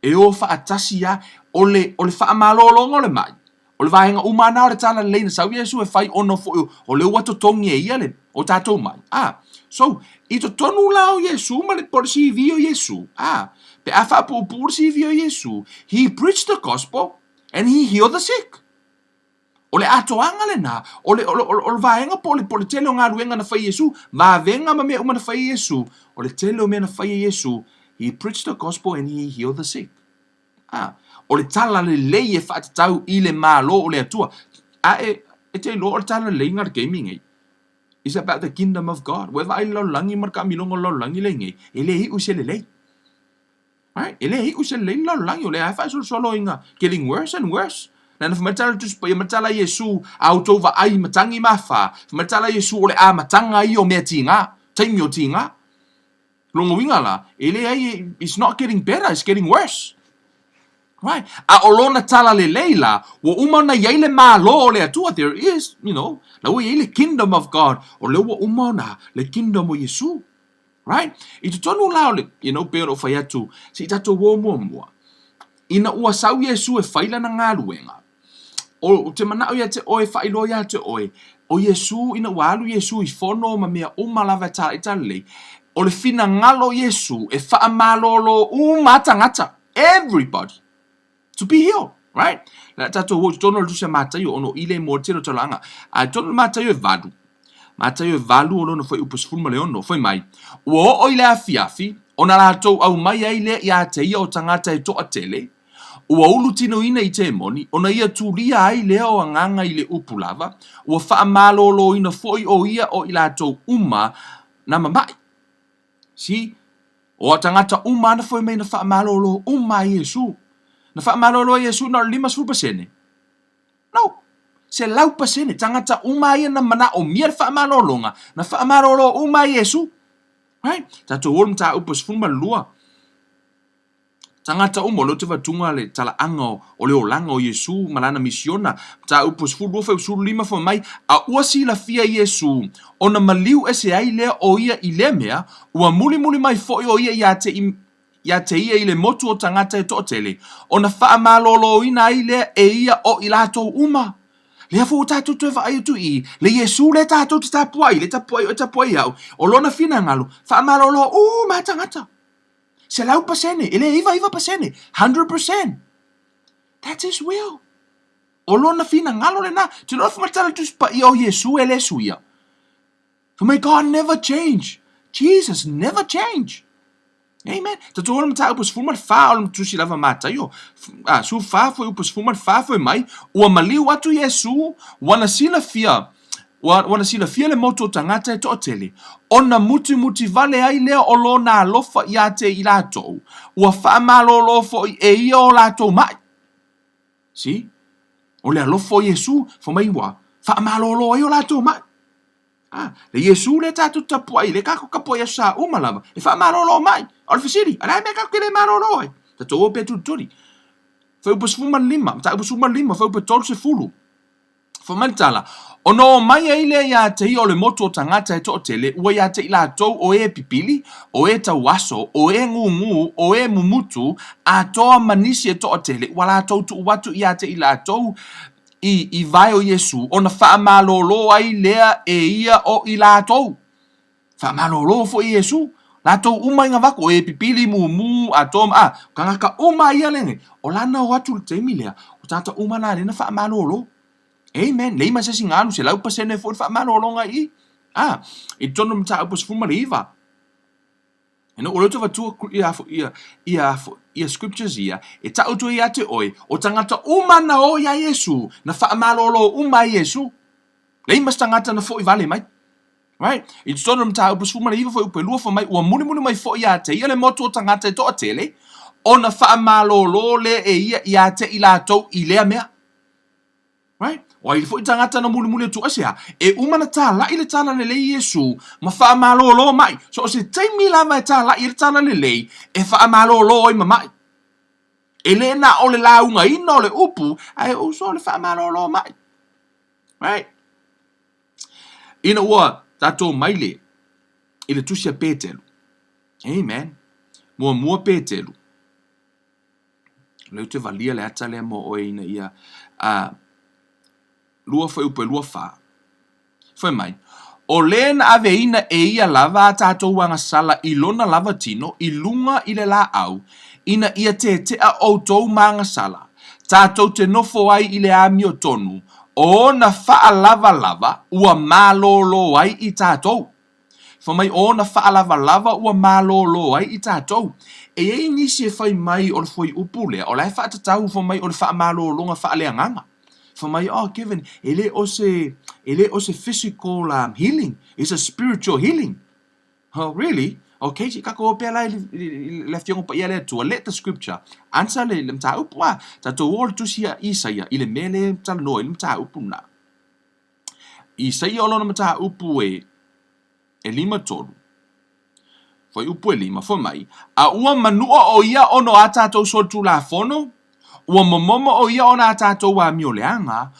E o faatasi lava. O le, o le faamalologa o le maʻi, o le vaega uma lava lena o le talalelei na sau Iesu e fai ona foi o lea ua totogi e ia le, o tatou maʻi. A, so, i totonu la o Iesu ma le, po o le CV o Iesu, a, pe a faapuupuu le CV o Iesu, He preached the gospel and he healed the sick. O le atoaga lena, o le, o le, o le vaega po o le, po o le tele o galuega na fai e Iesu, vavega ma mea uma na fai e Iesu, o le tele o mea na fai e Iesu, he preached the gospel and he healed the sick. Ah, o le tala lelei e faatatau i le Malo o le Atua. A e, e te iloa o le tala lelei na le taimi nei. It's about the kingdom of God. Ua e vaai i le lalolagi ma le taamiloga o le lalolagi lea i nei, e le iu i se lelei. Right? E le iu se lelei le lalolagi, o lea lava e faasolosolo ina getting worse and worse. Leaga fai mai le tala a le Tusi Paia, ma le tala a Iesu, a outou vaai i matagi ma afa, fai mai le tala a Iesu, o le amataga ia o mea tiga, taimi o tiga. Lona uiga la, e leai, it's not getting better, it's getting worse. Right? A o lona tala lelei la, ua uma ona i ai le Malo o le Atua, there is, you know, la ua i ai le kingdom of God, o lea ua uma ona le kingdom o Iesu. Right? I totonu la o le, you know, pei ona ou fai atu, se i tatou o muamua. Ina ua sau Iesu e fai lana galuega, o, ou te manaʻo ia te ʻoe, faailoa ia te ʻoe, ʻo Iesu, ina ua alu Iesu i fono ma mea uma lava e tālaʻi talalelei, o le finagalo o Iesu e faamalōlō uma a tagata, everybody. To be healed, right? Le a tatou o i totonu o le tusi a Mataio, ona o i lea i mua o le tele o talaaga. A i totonu o le Mataio e 8, Mataio e 8 o lona fuaiupu 16, fai mai, Ua oo i le afiafi, ona latou aumai ai lea ia te ia o tagata e toatele, ua ulutinoina i temoni, ona ia tulia ai lea o agaga i le upu lava, ua faamalōlōina foi o ia o i latou uma na mamaʻi. See? O a tagata uma ana fai mai na faamalōlō uma a Iesu. Na faamalōlō e Iesu na o le 50%. No. 100%. Tagata uma ia na manaʻomia le faamalōlōga, na faamalōlō uma e Iesu. Right? Tatou o le mataupu e 12. Tagata uma, o lea ou te avatuga le talaaga o le olaga o Iesu ma lana misiona. Mataupu 12 fuaiupu 15 fai mai, A ua silafia Iesu, ona maliu ese ai lea o ia i lea mea, ua mulimuli mai foi o ia ia te, ia te ia i le motu o tagata e toatele, ona faamalōlōina ai lea e ia o i latou uma. Lea foi ua tatou toe vaai atu i i, le Iesu lea tatou te tapuai, le tapuai oe tapuai au, o lona finagalo, faamalōlō uma tagata. 100%, e le 99%, 100%. That's his will. O lona finagalo lena. Te loa whamatala le Tusi Paia o Iesu e le suia. Fai mai God never change. Jesus never change. Amen. Tatou o le mataupu 14 o le tusi lava Mataio. Ah, 14 fuaiupu 14 fai mai, ua maliu atu Iesu, ua na silafia Ua, ua na silafia le motu o tagata e toatele, ona mutimuti vale ai lea o lona alofa ia te i latou, ua faamalōlō foi e ia o latou maʻi. See? O le alofa o Iesū, fai mai ua faamalōlō ai o latou maʻi. A, le Iesu lea tatou te tapuai, lea tatou tapuai i aso sa uma lava, e faamalolo mai. O le fesili, o le a le mea tatou te le malolo ai? Tatou o pea tulituli. Fuaiupu 15, mataupu 15, fuaiupu 30. Fai mai le tala, Ona o mai ai lea ia te ia o le motu o tagata e toatele, ua ia te i latou o e pipili, o e tauaso, o e gūgū, o e mumutu, atoa ma nisi e toatele, ua latou tuu atu ia te i latou i, i vae o Iesū, ona faamalōlō ai lea e ia o i latou. Faamalōlō foi Iesū. Latou uma i ngavaku, o e pipili, mūmū, atoa ma, a, tagata uma ia lenei. O lana o atu i le taimi lea, o tagata uma la lea na faamalōlō. Amen. Lei ma se isi galu, 100% foi le faamalōlōga i i. A, i totonu o le mataupu 19. Ina ua loto avatua ia, ia, ia, ia scriptures ia, e ta'u atu ai ia te oe, o tagata uma na o iā Iesu, na faamalōlō uma ai Iesu. Lei ma se tagata na fo'i vale mai. Right? I totonu o le mataupu 19 fuaiupu e lua fai mai, ua mulimuli mai foi ia te ia le motu o tagata e toatele, ona faamalōlō lea e ia ia te i latou i lea mea. Right? O ai foi tagata na mulimuli atu aisea? E uma na tāla'i le talalelei i Iesu ma faamalōlō ma'i. So o se taimi lava e tāla'i ai le talalelei, e faamalōlō ai ma ma'i. E le na o le laugaina o le upu, ae also o le faamalōlō ma'i. Right? Ina ua tatou mai le i le tusi a Petelu. Amen. Muamua Petelu. O lea ou te valia le ata lea mo oe ina ia a lua fuaiupu e 24. Fai mai, O le na aveina e ia lava a tatou agasala i lona lava tino i luga i le laau, ina ia tetea outou ma agasala, tatou te nofo ai i le amiotonu, o ona faalavalava ua malōlō ai i tatou. Fai mai o ona faalavalava ua malōlō ai i tatou. E i ai nisi e fai mai o le fuaiupu lea, o la e faatatau fai mai o le faamalōlōga faaleagaga. Fai mai, oh Kevin, e le o se, e le o se physical healing, it's a spiritual healing. Oh, really? Okay, se i tatou o pea la i le Afioga Paia a le Atua, let the scripture answer le mataupu a. Tatou o i le tusi a Isaia i le mea lea e talanoa ai le mataupu lena. Isaia o lona mataupu e, e 53, fuaiupu e lima, fai mai, A ua manua ʻo ia ona o a tatou solitulafono, ua momomo ʻo ia ona a tatou amioleaga,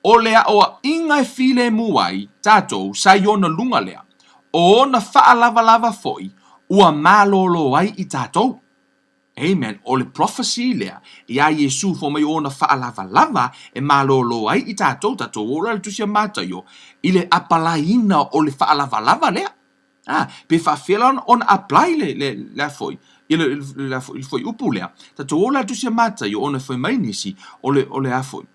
o le aʻoaʻiga e filemu ai tatou sa i ona luga lea, o ona faalavalava foi ua malōlō ai i tatou. Amen. O le prophecy lea iā Iesu fai mai o ona faalavalava e malōlō ai i tatou, tatou o la i le Tusi a Mataio i le apalaiina o le faalavalava lea. A, pe faafefea la ona apply le, le, le a foi, i le, le, a foi, le fuaiupu lea. Tatou o la i le Tusi a Mataio ona e fai mai nisi o le, o le a foi,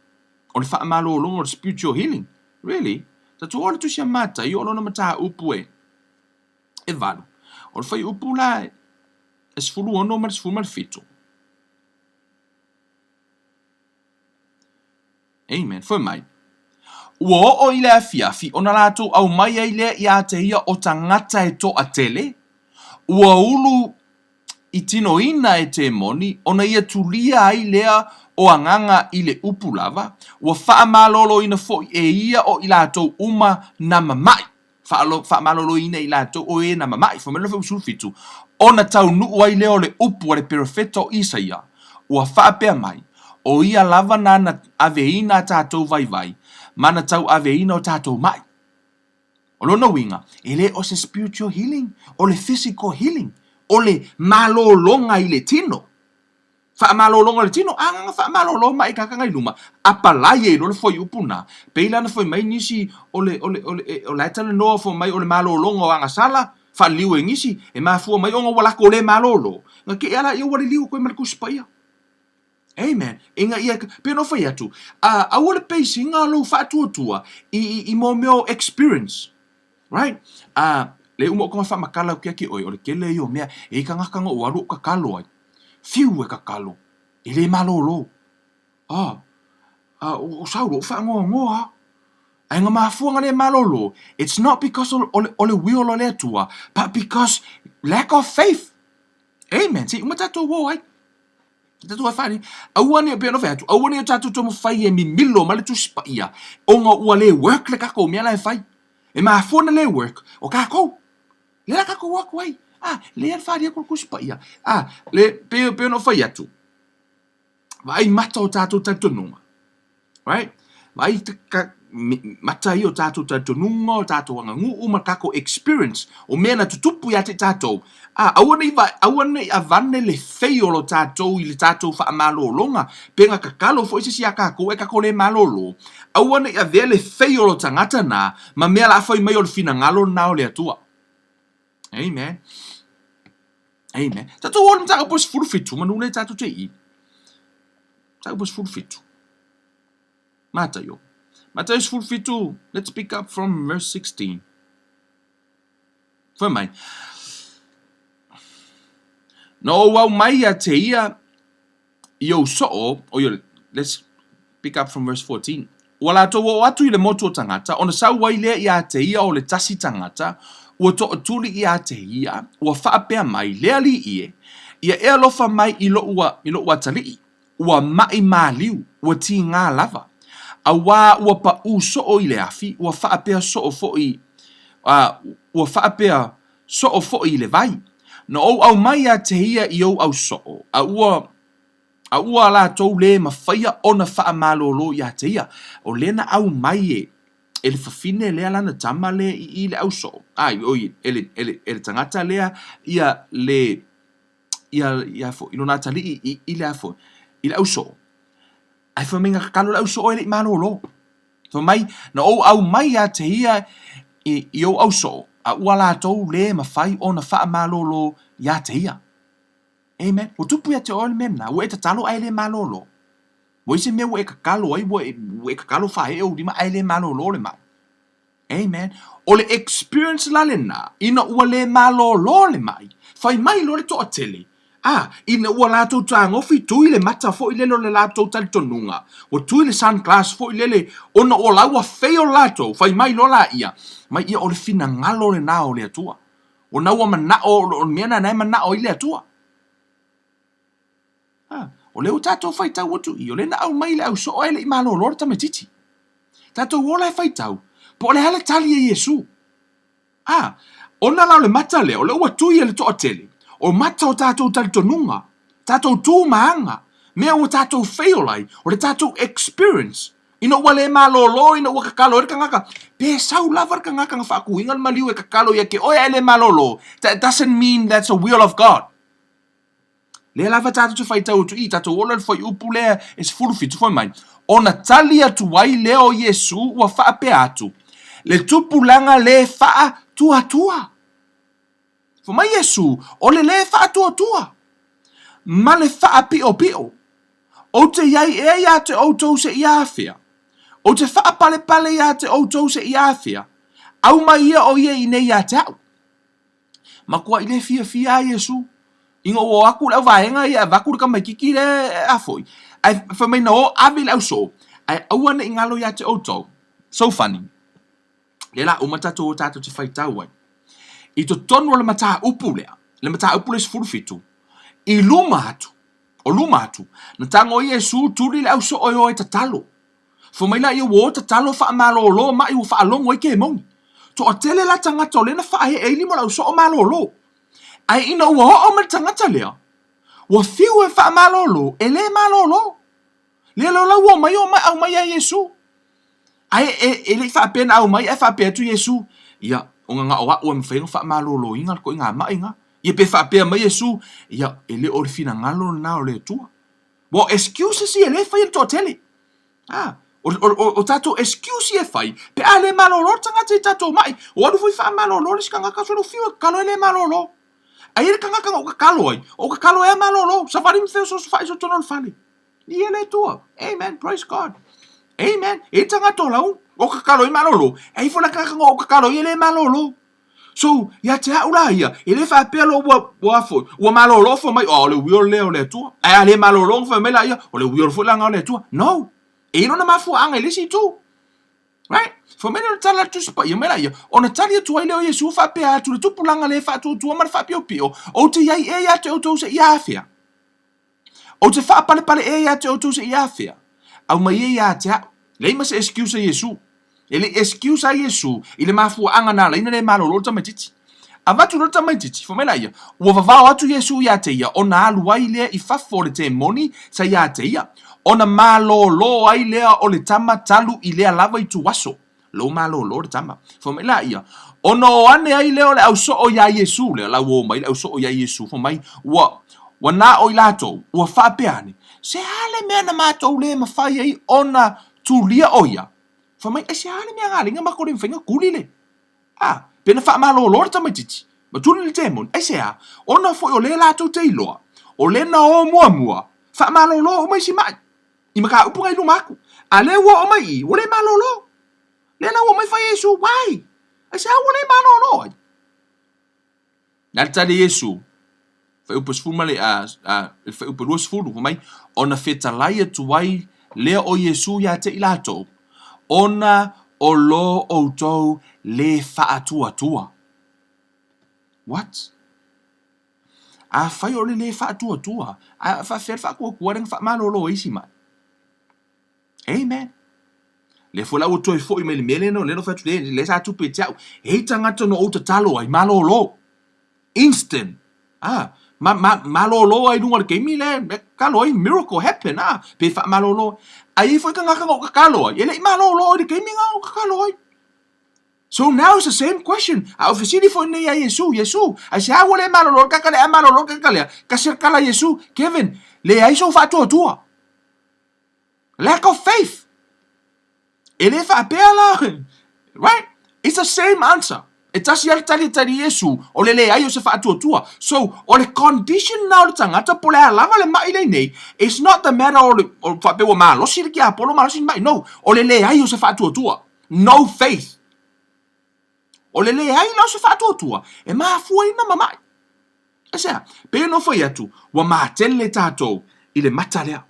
o le faamalōlōga o le spiritual healing. Really? Tatou o i le Tusi a Mataio o lona mataupu e, e valu. O le fuaiupu la e 16 ma le 17. Amen. Fai mai, Ua oo i le afiafi ona latou aumai ai lea ia te ia o tagata e toatele, ua ulu i tinoina e temoni, ona ia tulia ai lea o agaga i le upu lava, ua faamaloloina foi e ia o i latou uma na mama'i. Faamaloloina i latou o e na mama'i, fai mai lona fuaiupu 17, ona taunuu ai lea o le upu a le perofeta o Isaia, ua faapea mai, O ia lava nana aveina a tatou vaivai, ma na tauaveina o tatou ma'i. O lona uiga, e le o se spiritual healing, o le physical healing, o le malologa i le tino. Faamalologa o le tino, agaga faamalolo mai kaka i luma, apalai ai loa le fuaiupu na, pei la na fai mai nisi o le, o le, o le, o la e talanoa fai mai o le malologa o agasala, faaliliu e nisi, e mafua mai ona ua latou le malolo, na te i a laia ua liliu atu ai ma le Tusi Paia. Amen. Ina ia, pei ona ou fai atu, a, aua le base ina lou faatuatua i, i, i mo mea o experience. Right? A, le uma o ka faamatala atu ia te oe, o le tele ia o mea, e i tagata na ou alu ou tatalo ai. Fiu e tatalo, e le malōlō. A, a, o sau loa ou faanoanoa a. Ae na mafua na le malōlō, it's not because o, o, o le will o le Atua, but because lack of faith. Amen. Se i uma tatou o ai. Tatou ai whare. Aua ne, pei ona fai atu, aua ne o tatou taumafai e mimilo mai le Tusi Paia, ona ua le work le tatou mea la e fai. E mafua ona le work, o tatou. Lea la tatou o atu ai. A, lea le faali atu o le Tusi Paia. A, le, pei, pei ona ou fai atu, vaai mata o tatou talitonuga. Right? Vaai ka, mata ia o tatou talitonuga, o tatou aganuu ma tatou experience, o mea na tutupu ia te tatou. A, aua nei, aua nei avane le fei o lo tatou i le tatou faamalologa, pe na tatalo foi se isi ia tatou e tatou le malolo. Aua nei avea le fei o lo tagata na ma mea la fai mai o le finagalo na o le Atua. Amen. Amen. Tatou o le mataupu e 17, manu lea tatou te i. Mataupu e 17. Mataio. Mataio 17, let's pick up from verse 16. Fai mai. Na ou aumai ia te ia i ou soo, o ia, let's pick up from verse 14. Ua latou oo atu i le motu o tagata, ona sau ai lea ia te ia o le tasi tagata, ua tootuli ia te ia, ua faapea mai, le alii e, ia e alofa mai i loʻu, i loʻu atalii, ua maʻi maliu, ua tigā lava. Auā ua paʻū soo i le afi, ua faapea soo foʻi, a, ua faapea soo foʻi i le vai. Na ou aumai ia te ia i ou ausoo, a ua, a ua latou lē mafaia ona faamalōlō ia te ia. O lea na aumai e, e le fafine lea lana tama lea i, i le ausoo, a, oi, e le, e le, e le tagata lea ia le, ia, ia foi, i lona atalii i, i le a foi, i le ausoo. Ae fai mai na tatalo le ausoo e le i malōlō. Fai mai, na ou aumai ia te ia i, i ou ausoo, a ua latou lē mafai ona faamalōlō ia te ia. Amen. Ua tupu ia te oe le mea lena, ua e tatalo ae le malōlō. Ua i se mea ua e tatalo ai, ua e, ua e tatalo faaee ou lima ae le malōlō le mai. Amen. O le experience la lena, ina ua le malōlō le maʻi, fai mai loa le toatele, a, ina ua latou tagofi tui le mata foi lele o le latou talitonuga, ua tui le sunglass foi lele ona o la ua fail latou, fai mai loa laia, mai ia o le finagalo lena o le Atua. Ona ua manao, o le mea lena e manao ai le Atua. A, o lea ua tatou faitau atu i, o lea na aumai le ausoo ae le i malōlō le tamaitiiti. Tatou ola e faitau, po o le a le tali a Iesu. A, ona la o le mata lea, o lea ua tui e le toatele, o mata o tatou talitonuga, tatou tu ma aga, mea ua tatou fail ai, o le tatou experience, ina ua le malōlō, ina ua tatalo ai le tagata, pe sau lava le tagata na faatuina le maliu e tatalo ia te oe ae le malōlō, that doesn't mean that's a will of God. Lea lava tatou te faitau atu i tatou ola le fuaiupu lea e 17 fai mai, ona tali atu ai lea o Iesu ua faapea atu, le tupulaga lē faatuatua. Fai mai Iesu, o le lē faatuatua ma le faapiopio. Ou te i ai ea iā te outou seia afea? Ou te faapalepale iā te outou seia afea? Aumai ia o ia i nei iā te a'u. Matua i le fiafia a Iesu. Ina ua o atu le auvaega ia e avatu le tamaititi lea a foi. Ae fai mai na o ave i le ausoo, ae aua ne i galo ia te outou. So funny. Lea la uma tatou o tatou te faitau ai. I totonu o le mataupu lea, le mataupu le 17, i luma atu, o luma atu, na tago Iesu tuli le ausoo e o e tatalo. Fai mai laia ua o tatalo faamalōlō maʻi ua faalogo ai kemoni. Toatele la tagata o lea na faaee ai lima o le ausoo malōlō. Ae ina ua oo mai le tagata lea, ua fiu e faamalōlō, e le malōlō. Lea loa la ua omai o aumai ia Iesu. Ae e, e le i faapea na aumai ae faapea atu Iesu, ia, ona na o a'u e mafai ona faamalōlōina le toʻiga maʻi na. Ia pe faapea mai Iesu, ia, e le o le finagalo lena o le Atua. Ua o excuses ia lea e fai e le toatele. Ah, o, o, o, o tatou excuse ia e fai, pe a le malōlō le tagata i tatou maʻi, o alu foi faamalōlō le isi tagata, so fiu e tatalo e le malōlō. Ae i ai le tagata na ou tatalo ai, o ou tatalo ai a malōlō, savali ma feosoosofai i totonu o le fale. Ia le Atua. Amen. Praise God. Amen. E i ai tagata o lau, o tatalo ai malōlō, ae i ai foi la tagata na ou tatalo ai e le malōlō. So, ia te a'u la ia, e le faapea loa ua, ua foi, ua malōlō fai mai, oh, o le will lea o le Atua. Ae a le malōlō ona fai mai laia, o le will foi la lena o le Atua. No! E i ai lona mafuaaga i le isi itu. Right? Fai mai lea o le tala a le Tusi Paia mai laia, ona tali atu ai lea o Iesu faapea atu, le tupulaga le faatuatua ma le faapiopio, ou te i ai ea ia te outou seia afea? Ou te faapalepale ea ia te outou seia afea? Aumai ia ia te a'u. Leai ma se excuse a Iesu. E le i excuse a Iesu i le mafuaaga na ala ai ona le malolo le tamaitiiti. Avatu loa le tamaitiiti, fai mai laia, ua vavao atu Iesu ia te ia ona alu ai lea i fafo o le temoni sa ia te ia, ona malolo ai lea o le tama talu i lea lava ituaso. Lou malolo le tama. Fai mai laia, ona o ane ai lea o le ausoo iā Iesu, lea la ua o mai le ausoo iā Iesu, fai mai, ua, ua na o i latou, ua faapea ane, Se a le mea na matou le mafai ai ona tulia o ia? Fai mai, Aisea le mea galega matou le mafai ona tuli le. A, pe na faamalolo le tamaitiiti, ma tuli le temoni, aisea? Ona foi o lea latou te iloa, o lea na o muamua, faamalolo uma isi mai, i mataupu na i luma atu. A lea ua oo mai i i, ua le malolo. Lea la ua omai fai Iesu, why? Aisea ua le malolo ai? Le a le tali a Iesu? Fuaiupu 10 ma le, a, a, le fuaiupu 20, fai mai, ona fetalai atu ai lea o Iesu ia te i latou, ona o lo outou le faatuatua. What? Afai o le le faatuatua, a faafefea le faatuatua lea na faamalolo ai isi mai? Amen. Lea foi la ua toe foi mai le mea lea, lea na fai atu, lea sa tupu ia te au. E i ai tagata na ou tatalo ai, malolo. Instant. Ah, ma, ma, malolo ai luga o le taimi lea, e tatalo ai, miracle happen, ah, pe faamalolo. Ae i ai foi tagata na ou tatalo ai, e le i malolo i le taimi na ou tatalo ai. So now it's the same question. A o fesili foi nei ia Iesu, Iesu, aisea ua le malolo le tagata lea, a malolo le tagata lea, kasi le tala a Iesu, Kevin, leai sou faatuatua. Lack of faith. E le faapea la, right? It's the same answer. E tasi lava le tali e tali Iesu, o le leai o se faatuatua. So, o le condition na o le tagata po o le a lava le mai lea nei, it's not the matter o le o faapea ua malosi le tiapolo, malosi le mai. No, o le leai o se faatuatua. No faith. O le leai la o se faatuatua e mafua ai ona mamai. Aisea? Pei ona ou fai atu, ua matele tatou i le mata lea.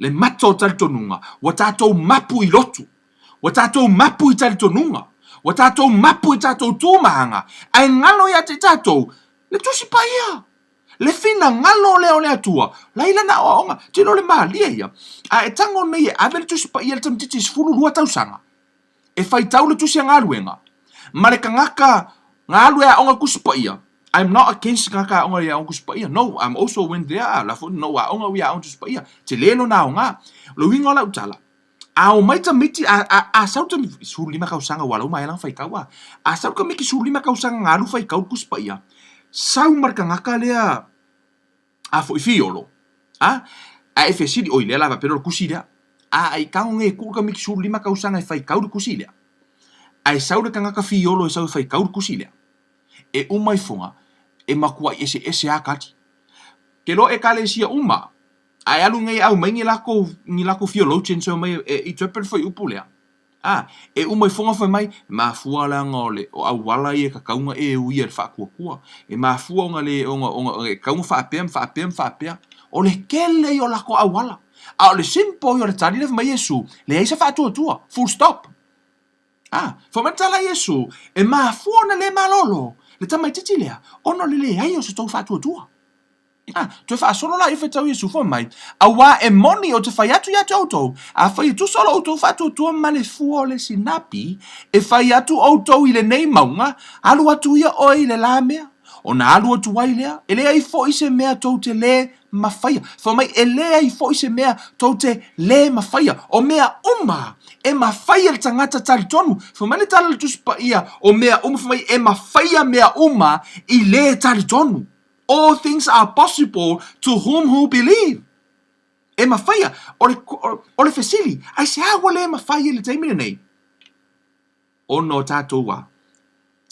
Le mata o talitonuga, ua tatou mapu i lotu. Ua tatou mapu i talitonuga. Ua tatou mapu i tatou tu ma aga, ae galo ia te tatou le Tusi Paia. Le finagalo lea o le Atua, laila na aoaoga, tilo le malie ia. A e tago nei e ave le Tusi Paia i le tamaitiiti 12 tausaga, e faitau le tusi a galuega ma le tagata galu e aoga Tusi Paia, I'm not against tagata aoga i aoga Tusi Paia, no, I'm also went there, la foi na ou aoga au i aoga Tusi Paia, tele lona aoga. O le uiga o lau tala, a omai tamaiti, a, a, a sau tamaiti, 15 tausaga ua ala uma ai lana faitau a, a sau tamaiti 15 tausaga na alu faitau le Tusi Paia, sau ma le tagata lea, a foi fiolo, a, a e fesili, oi lea la faapea o le tusi lea, a ai tago nei e tuu le tamaiti 15 tausaga e faitau le tusi lea, ae sau le tagata fiolo e sau e faitau le tusi lea, e uma ifoga, e matuai eseese lava tali. Ke loa Ekalesia uma, ae alu nei e aumai ni latou, ni latou theologians e omai e interpret le fuaiupu lea, A, e uma ifoga fai mai, e mafua leaga o le o auala ia e tatau ona e uia i le faatuatua. E mafua ona le ona ona e tatau ona faapea ma faapea ma faapea. O le tele ia o latou auala. A o le simple ia o le tali lea fai mai Iesu, leai se faatuatua. Full stop. A, fai mai le tala a Iesu, e mafua ona le malolo le tamaitiiti lea ona o le leai o se tou faatuatua. A, toe faasolo la ia faitau Iesu fai mai, Auā e moni ou te fai atu ia te outou, afai e tusa lo outou faatuatua ma le fua o le sinapi, e fai atu outou i lenei mauga, alu atu ia oe i le la mea, ona alu atu ai lea, e leai foi se mea tou te lē mafaia. Fai mai, e leai foi se mea tou te lē mafaia. O mea uma e mafai e le tagata talitonu. Fai mai le tala a le Tusi Paia, o mea uma, fai mai, e mafaia mea uma i lē talitonu. All things are possible to whom who believe. E mafaia, o le, o le fesili, aisea ua le mafai i le taimi lenei? Ona o tatou a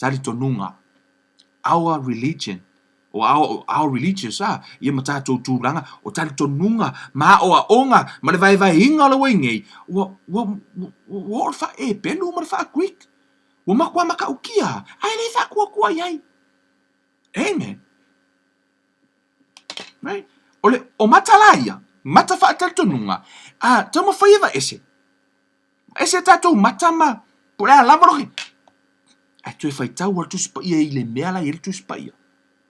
talitonuga, our religion, o our, our religious a, ia ma tatou tulaga, o talitonuga ma aoaoga ma le vaevaeina o le ua i nei, ua, ua, ua, ua oo le faa-Ebelu ma le faa-Greek. Ua matua matautia, ae le faatuatua i ai. Amen. Right? O le, o mata la ia, mata faatalitonuga, a taumafai e vaese. Ese tatou mata ma, po o le a lava loke. Ae toe faitau a le Tusi Paia i le mea la e i ai le Tusi Paia.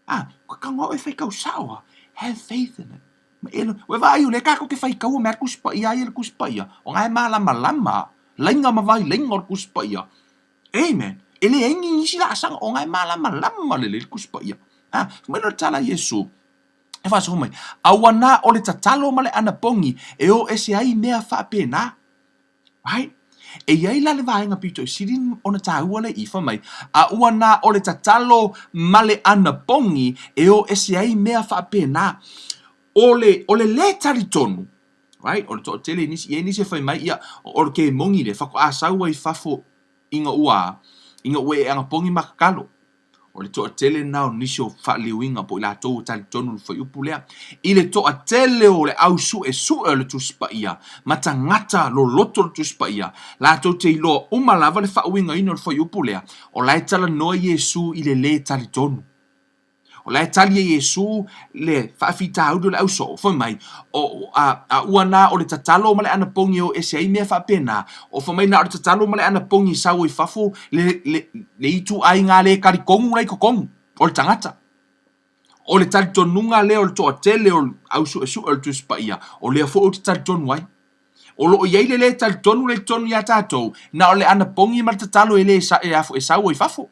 A, ka tago au e faitau sao a. Have faith in it. Ma e, ua e vaai o lea tatou te faitaua mai a le Tusi Paia, aia le Tusi Paia, o na e malamalama. Laiga ma vailaiga o le Tusi Paia. Amen. E leai ni nisi laasaga ona e malamalama lelei le Tusi Paia. A, fai mai lea o le tala a Iesu, e faasoa mai, A ua na o le tatalo ma le anapogi e o ese ai mea faapena. Right? E i ai la le vaega pito i sili ona taua lea i i, fai mai, A ua na o le tatalo ma le anapogi e o ese ai mea faapena. O le, o le lē talitonu, right? O le toatele i nisi, e i ai nisi e fai mai, ia, o le kemoni lea, faatoa sau ai i fafo ina ua, ina ua e anapogi ma tatalo. O le toatele lena o nisi o faaliliuina po o i latou e talitonu i le fuaiupu lea. I le toatele o le au suesue o le Tusi Paia ma tagata loloto o le Tusi Paia, latou te iloa uma lava le faauigaina o le fuaiupu lea, o la e talanoa Iesu i le lē talitonu. O la e tali e Iesu le faafitauli o le ausoo, fai mai, o, a, a ua na o le tatalo ma le anapogi e o ese ai mea faapena, o fai mai na o le tatalo ma le anapogi e sau ai fafo le, le, le ituaiga le talitonu la i totonu o le tagata. O le talitonuga lea o le toatele o le au suesue o le Tusi Paia, o lea foi ou te talitonu ai. O lo o i ai le lē talitonu lea i totonu ia tatou, na o le anapogi ma le tatalo e le e, e sau ai fafo.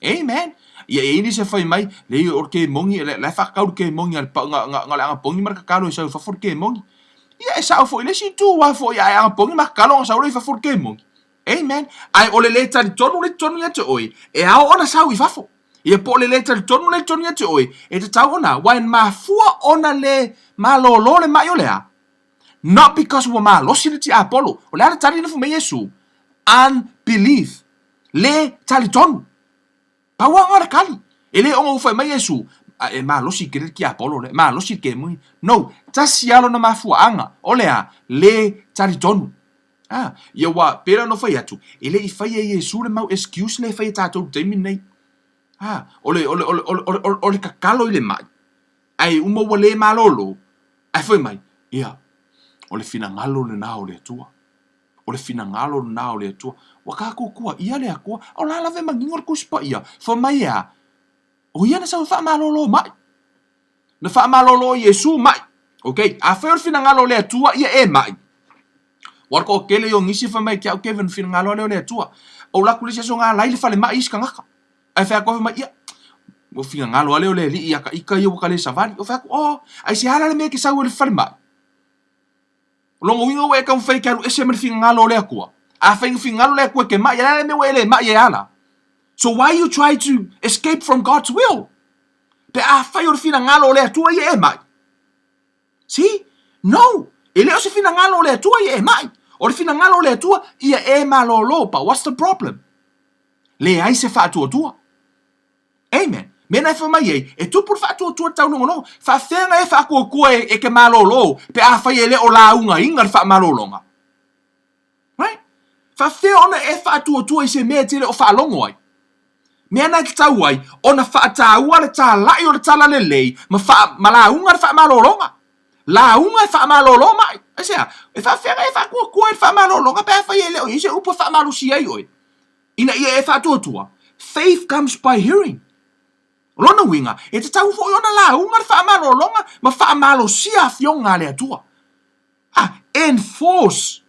Amen. Ia e i ai nisi e fai mai, leai o le kemoni, la e faatatau le kemoni a le pau, na, na, na o le anapogi ma le tatalo e sau i fafo le kemoni. Ia e sao foi i le isi itu, aua foi a e anapogi ma tatalo ona sau lea i fafo le kemoni. Amen. Ae o le lē talitonu lea i totonu ia te oe, e ao ona sau i fafo. Ia po o le lē talitonu lea i totonu ia te oe, e tatau ona, aua e mafua ona lē malōlō le maʻi o le a? Not because ua malosi le tiapolo. O le a le tali na fai mai Iesu? Unbelief. Lē talitonu. Pau lava lena o le tali. E le ona ua fai mai Iesu, e malosi tele le tiapolo lea, e malosi le kemoni. No, tasi lava lona mafuaaga, o le a? Lē talitonu. Ah, ia ua, pei la ona ou fai atu, e le i faia e Iesu le mau excuse lea e fai e tatou i le taimi lenei. Ah, o le, o le, o le, o le, o le, o le tatalo i le mai, ae uma ua le malōlō, ae fai mai, ia, o le finagalo lena o le Atua. O le finagalo lena o le Atua. Ua tatou tuuaia le Atua, a o la lava e manino le Tusi Paia, fai mai e a? O ia na sau e faamalōlō mai. Na faamalōlō e Iesu mai. Ok, afai o le finagalo o le Atua ia e mai. Ua toatele ia o nisi e fai mai ke au Kevin finagalo lea o le Atua. Ou alu atu le isi aso na alai le falemai isi tagata. Ae fai atu fai mai, ia, ua finagalo lea o le Alii ia ta ita ia ua ta le savali. Ou fai atu, oh, aisea la le mea e te sau ai i le falemai? O lona uiga ua e taumafai e te alu ese ma le finagalo o le Atua. Afai na finagalo le Atua e te mai, o le a le mea ua e le mai ai a la? So why you try to escape from God's will? Pe afai o le finagalo o le Atua ia e mai. See? No! E le o se finagalo o le Atua ia e mai. O le finagalo o le Atua ia e malōlō. But what's the problem? Leai se faatuatua. Amen. Mena e fai mai ai, e tupu le faatuatua i le taulogologo. Faafefea ona e faatuatua e, e ke malōlō pe afai e le o laugaina le faamalōloga? Right? Faafefea ona e faatuatua i se mea e te le o faalogo ai? Mea na e tatau ai ona faataua le tālaʻi o le talalelei ma, faa, ma lauga le faamalōloga. Lauga e faamalōlō mai. Aisea? E faafefea ona e faatuatua i le faamalōloga pe afai e le o i ai se upu e faamalosi ai oe? Ina ia e faatuatua, faith comes by hearing. O lona uiga, e tatau foi ona lauga le faamalologa ma faamalosia afioga a le Atua. Ah, enforce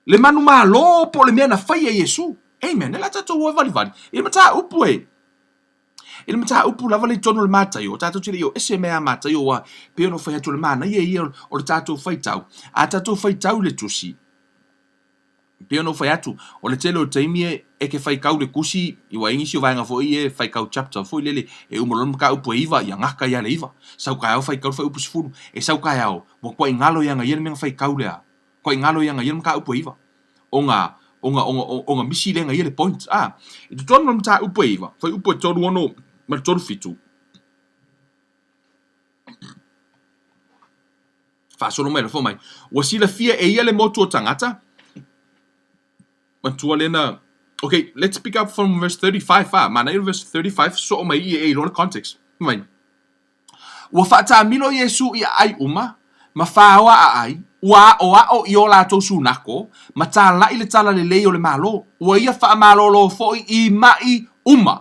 le manumalo po o le mea na faia e Iesu. Amen. E le a tatou o e valivali i le mataupu e. I le mataupu lava lea i totonu o le Mataio, o tatou te le i o ese mai a Mataio aua pei ona ou fai atu o le manaia ia o le tatou faitau. A tatou faitau i le tusi, E pei ona ou fai atu, o le tele o taimi e ke faitau le tusi, ua i ai nisi o vaega foi ia e faitau chapter foi lele, e uma loa le mataupu e iva, ia gata ia le iva. Sau taeao faitau le fuaiupu 10, e sau taeao, ua tuai galo ia ia le mea na faitau lea, tuai galo ia ia le mataupu e iva. Ona, ona, ona, ona misi lea ia le point. A, i totonu o le mataupu e iva, fuaiupu e 36 ma le 37, Faasolo mai lafo mai. Ua silafia e ia le motu o tagata. Matua lena. Okay, let's pick up from verse 35. Fa, manaia verse 35, soo mai i e iloa le context. Mai. Ua faatamilo Iesu i aai uma, ma whaoa aai, ua aʻoaʻo i o latou sunako, ma tālaʻi le talalelei o le Malo. Ua ia faamalōlō foi i maʻi uma,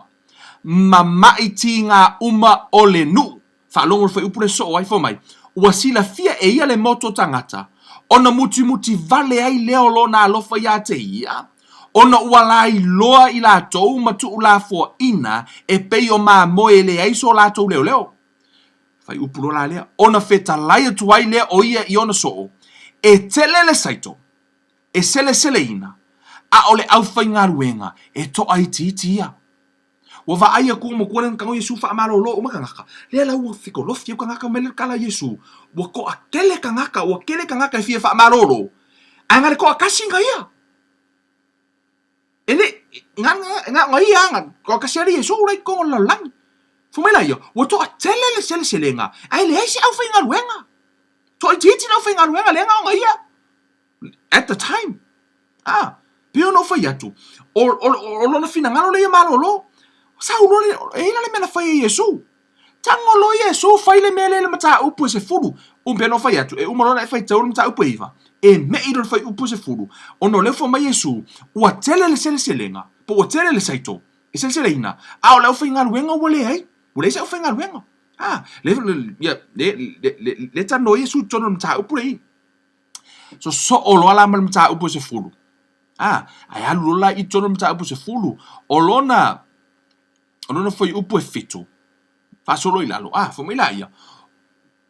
ma maʻi tīgā uma o le nuʻu. Faalogo le fuaiupu lea soo ai, fai mai, Ua silafia e ia le motu o tagata, Ona mutimuti vale ai lea o lona alofa iā te ia, ona ua lailoa i latou ma tuulafoaina e pei o mamoe e leai so latou leoleo. Faiupu loa la lea, ona fetalai atu ai lea o ia i ona soo, E tele le saito, e seleseleina, a o le aufaigaluega e toaitiiti ia. Ua vaai aku ua matua le tago Iesu faamalolo uma tagata. Lea la ua fetolofi ai tagata mai le tala Iesu. Ua toatele tagata, ua tele tagata e fia faamalolo. Ae na le toatasi na ia. E le, na, na, na, na ia na toatasi ale Iesu la i totonu o le lalolagi. Fai mai la ia, ua toatele le seleselega, ae leai se aufaigaluega. Toaitiiti le aufaigaluega lea na ona ia. At the time. Ah, pei ona ou fai atu, o, o, o lona finagalo lea ia malolo. Sau loa le, e i ai la le mea na fai e Iesu. Tago loa Iesu fai le mea lea i le mataupu e 10. Um pei ona ou fai atu, e uma loa ona e faitau le mataupu e 9, e me'i loa le fuaiupu e 10, ona o lea ua fai mai Iesu, ua tele le seleselega, po ua tele le saito, e seleseleina, a o le aufaigaluega ua leai. Ua leai se aufaigaluega. Ah, le, le, le, le, le, le talanoa Iesu i totonu o le mataupu lea i. Sosoo loa la ma le mataupu e 10. A, ae alu loa la i totonu o le mataupu e 10, o lona, o lona fuaiupu e 7, faasolo i lalo, a, fai mai laia,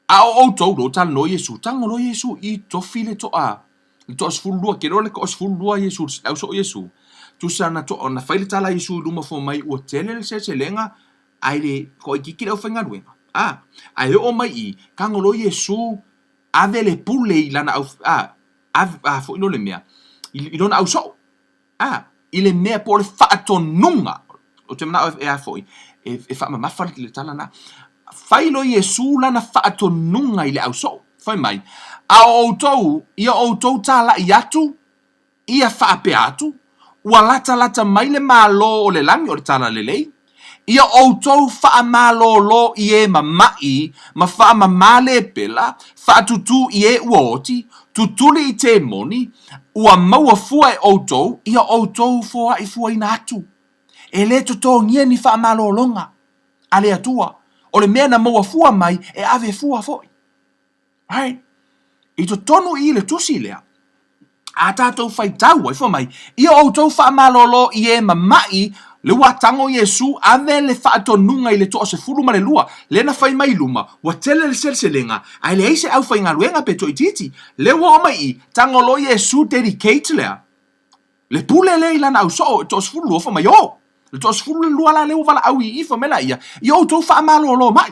A o outou, lea ua talanoa Iesu, tago loa Iesu i tofi le toa, le toa 12, kelo le toa 12 Iesu, le au soo Iesu. Tusa na toa, na fai le tala a Iesu i luma fai mai, ua tele le seleselega, ae le toaitiiti le aufaigaluega. A, ae oo mai i, tago loa Iesu, ave le pule i lana au, a, ave, a foi lea o le mea, i, i lona ausoo, a, i le mea po o le faatonuga, ou te manao e, e a foi, e, e faamamafa le tala lena, fai loa Iesu lana faatonuga i le ausoo, fai mai, a o outou, ia outou talai atu, Ia faapea atu, Ua latalata mai le Malo o le lagi, o le Talalelei, ia outou faamalolo i e mamaʻi ma faamamā lepela, faatutū i e ua oti, tutuli i temoni, ua maua fua e outou, ia outou foaʻi fuaina atu. E lē totogia ni faamalologa a le Atua, o le mea na maua fua mai e ave fua foʻi. Right? I totonu i le tusi lea, a tātou faitau ai, fai mai, ia outou faamalolo i e mamaʻi, le ua tago Iesu ave le faatonuga i le toa-12, lea na fai mai i luma, ua tele le seleselega, ae leai se aufaigaluega pe toaitiiti. Lea ua oo mai i, tago loa Iesu dedicate lea, le pule lea i lana ausoo, e toa-12, fai mai, o! Le toa-12 la lea ua valaau i i, fai mai laia, ia outou faamalolo mai.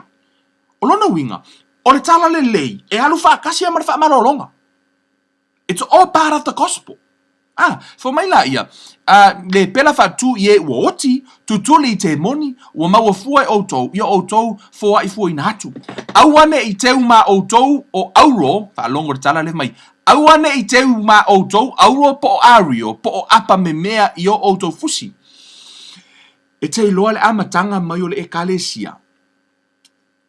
O lona uiga, o le talalelei e alu faatasi lava ma le faamalologa. It's all part of the gospel. Ah, fai mai laia, ah, le pela faatu i e ua oti, tutuli i temoni, ua maua fua e outou, ia outou foaʻi fuaina atu. Aua ne i teu ma outou o auro, faalogo le tala lea mai, aua ne i teu ma outou auro po o ario, po o apa memea i o outou fusi. E te iloa le amataga mai o le Ekalesia.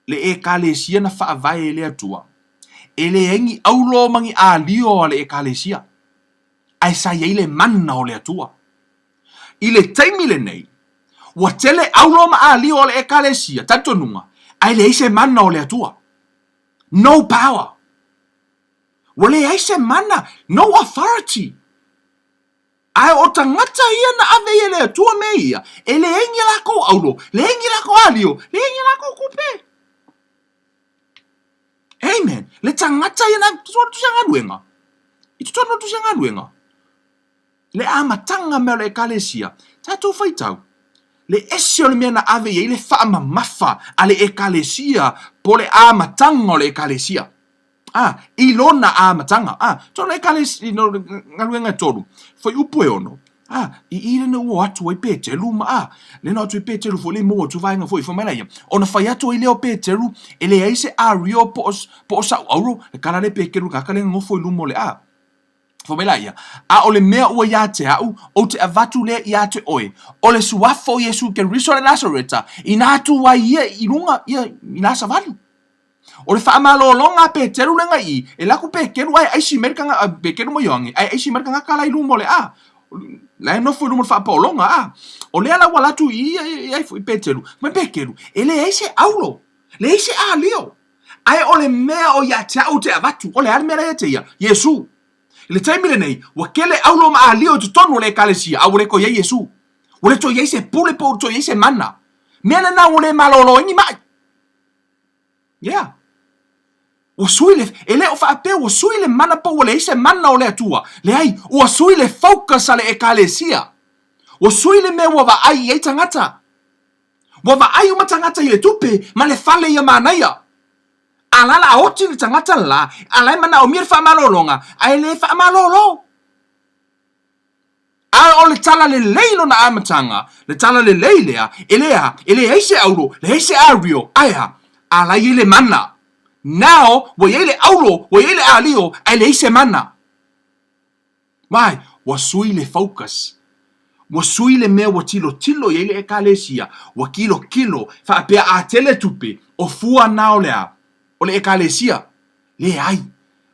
Le Ekalesia na faavae e le Atua. E leai ni auro ma ni alio a le Ekalesia, ae sa i ai le mana o le Atua. I le taimi lenei, ua tele auro ma alio a le Ekalesia, talitonuga, ae leai se mana o le Atua. No power. Ua leai se mana, no authority. Ae o tagata ia na ave ai e le Atua mea ia, e leai ni lakou auro, leai ni lakou alio, leai ni lakou tupe. Amen. Le tagata ia na totonu o le galuega. I totonu o le galuega. Le amataga mea o le Ekalesia, tatou faitau, le ese o le mea na ave i ai le faamamafa a le Ekalesia po o le amataga o le Ekalesia. A, i lona amataga. A, tonu Ekalesia, no, galuega e tolu, fuaiupu e ono. A, i i lena ua o atu ai Peteru ma, a, lena o atu ai Peteru foi le maua atu vaega foi, fai mai laia, ona fai atu ai lea o Peteru, e leai se ario po o, po o sa'u auro, le kala le Peteru ka kale nofo i luma o le a. Fai mai laia, a o le mea ua iā te a'u, ou te avatu lea iā te oe, o le suafa o Iesu Keriso le Nasareta, inā tū ai ia i luga, ia, inā savali. O le faamalologa a Peteru lena i i, e laku Peteru ae aisi mai le tanga, Peteru ma Ioane, ae aisi mai le tagata la i luma o le a, la e nofo i luma o le faapaologa, a. O lea la ua alu atu i i ai foi Peteru, mai Peteru, e leai se auro, leai se alio. Ae o le mea o ia te au te avatu, o le a le mea la ia te ia? Iesu. I le taimi lenei, ua tele aulo ma alio i totonu o le Ekalesia, a ua le toe i ai Iesu. Ua le toe i ai se pule po ua toe i ai se mana. Mea lena ua le malolo ai ni ma'i. Yeah. Ua sui le, e le o faapea ua sui le mana po ua leai se mana o le Atua. Leai, ua sui le focus a le Ekalesia. Ua sui le mea ua vaai i ai tagata. Ua vaai uma tagata i le tupe ma le fale ia manaia. A la la a oti le tagata le la, a la e manaomia le faamalologa, ae le faamalolo. A o le tala lelei lona amataga, le tala lelei lea, e le a, e leai se aulo, leai se ario, ae a? A la e i ai le mana. Now, ua i ai le aulo, ua i ai le alio, ae leai se mana. Why? Ua sui le focus. Ua sui le mea ua tilotilo i ai le Ekalesia, ua kilokilo, faapea a tele tupe, o fua na o le a? O le Ekalesia. Leai.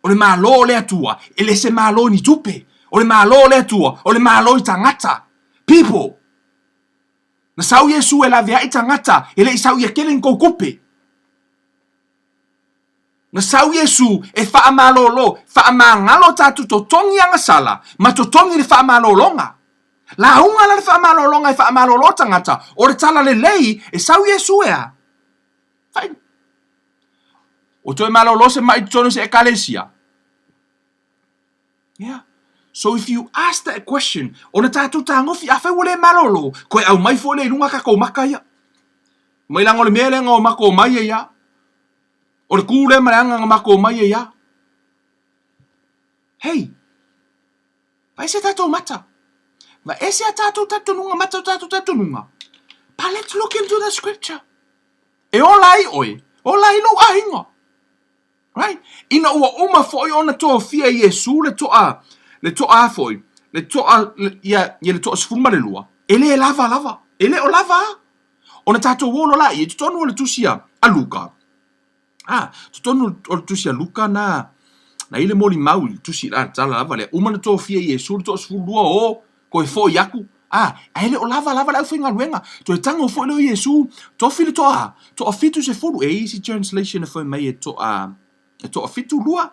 O le Malo o le Atua, e le se Malo i ni tupe. O le Malo o le Atua, o le Malo i tagata. People. Na sau Iesu e laveai tagata, e le i sau ia tele ni tou tupe. Na sau Iesu e faamalolo, faamagalo tatou totogi agasala ma totogi le faamalologa. Lauga la le faamalologa e faamalolo tagata, o le tala lelei e sau Iesu e a? Fai. O toe malolo se maʻi totonu o se ekalesia. Yeah. So if you ask that question, o le tatou tagofi, afai ua le malolo, koe aumai foi lea i luga tatou maka ia. Mai leaga o le mea lea na o matou omai ai a. O le kū lea ma le aga na matou omai ai a. Hei, vaese tatou mata. Vaese a tatou talitonuga mata o tatou talitonuga. But let's look into the scripture. E ola ai oe, ola ai lou aiga. Right? Ina ua uma foi ona tofia e Iesu le toa, le toa a foi, le toa, le, ia, ia le toa 12, e le lava lava, e le o lava a. Ona tatou o loa laia i totonu o le tusi a, a Luka. A, totonu o le tusi a Luka na, na i le molimau i le tusi la tala lava lea. Uma na tofia e Iesu le toa 12 o, toe foi aku, a, ae le o lava lava le aufaigaluega. Toe tago foi lea o Iesu, tofi le toa, toa 70, e i ai isi translation e fai mai e toa, e toa 72,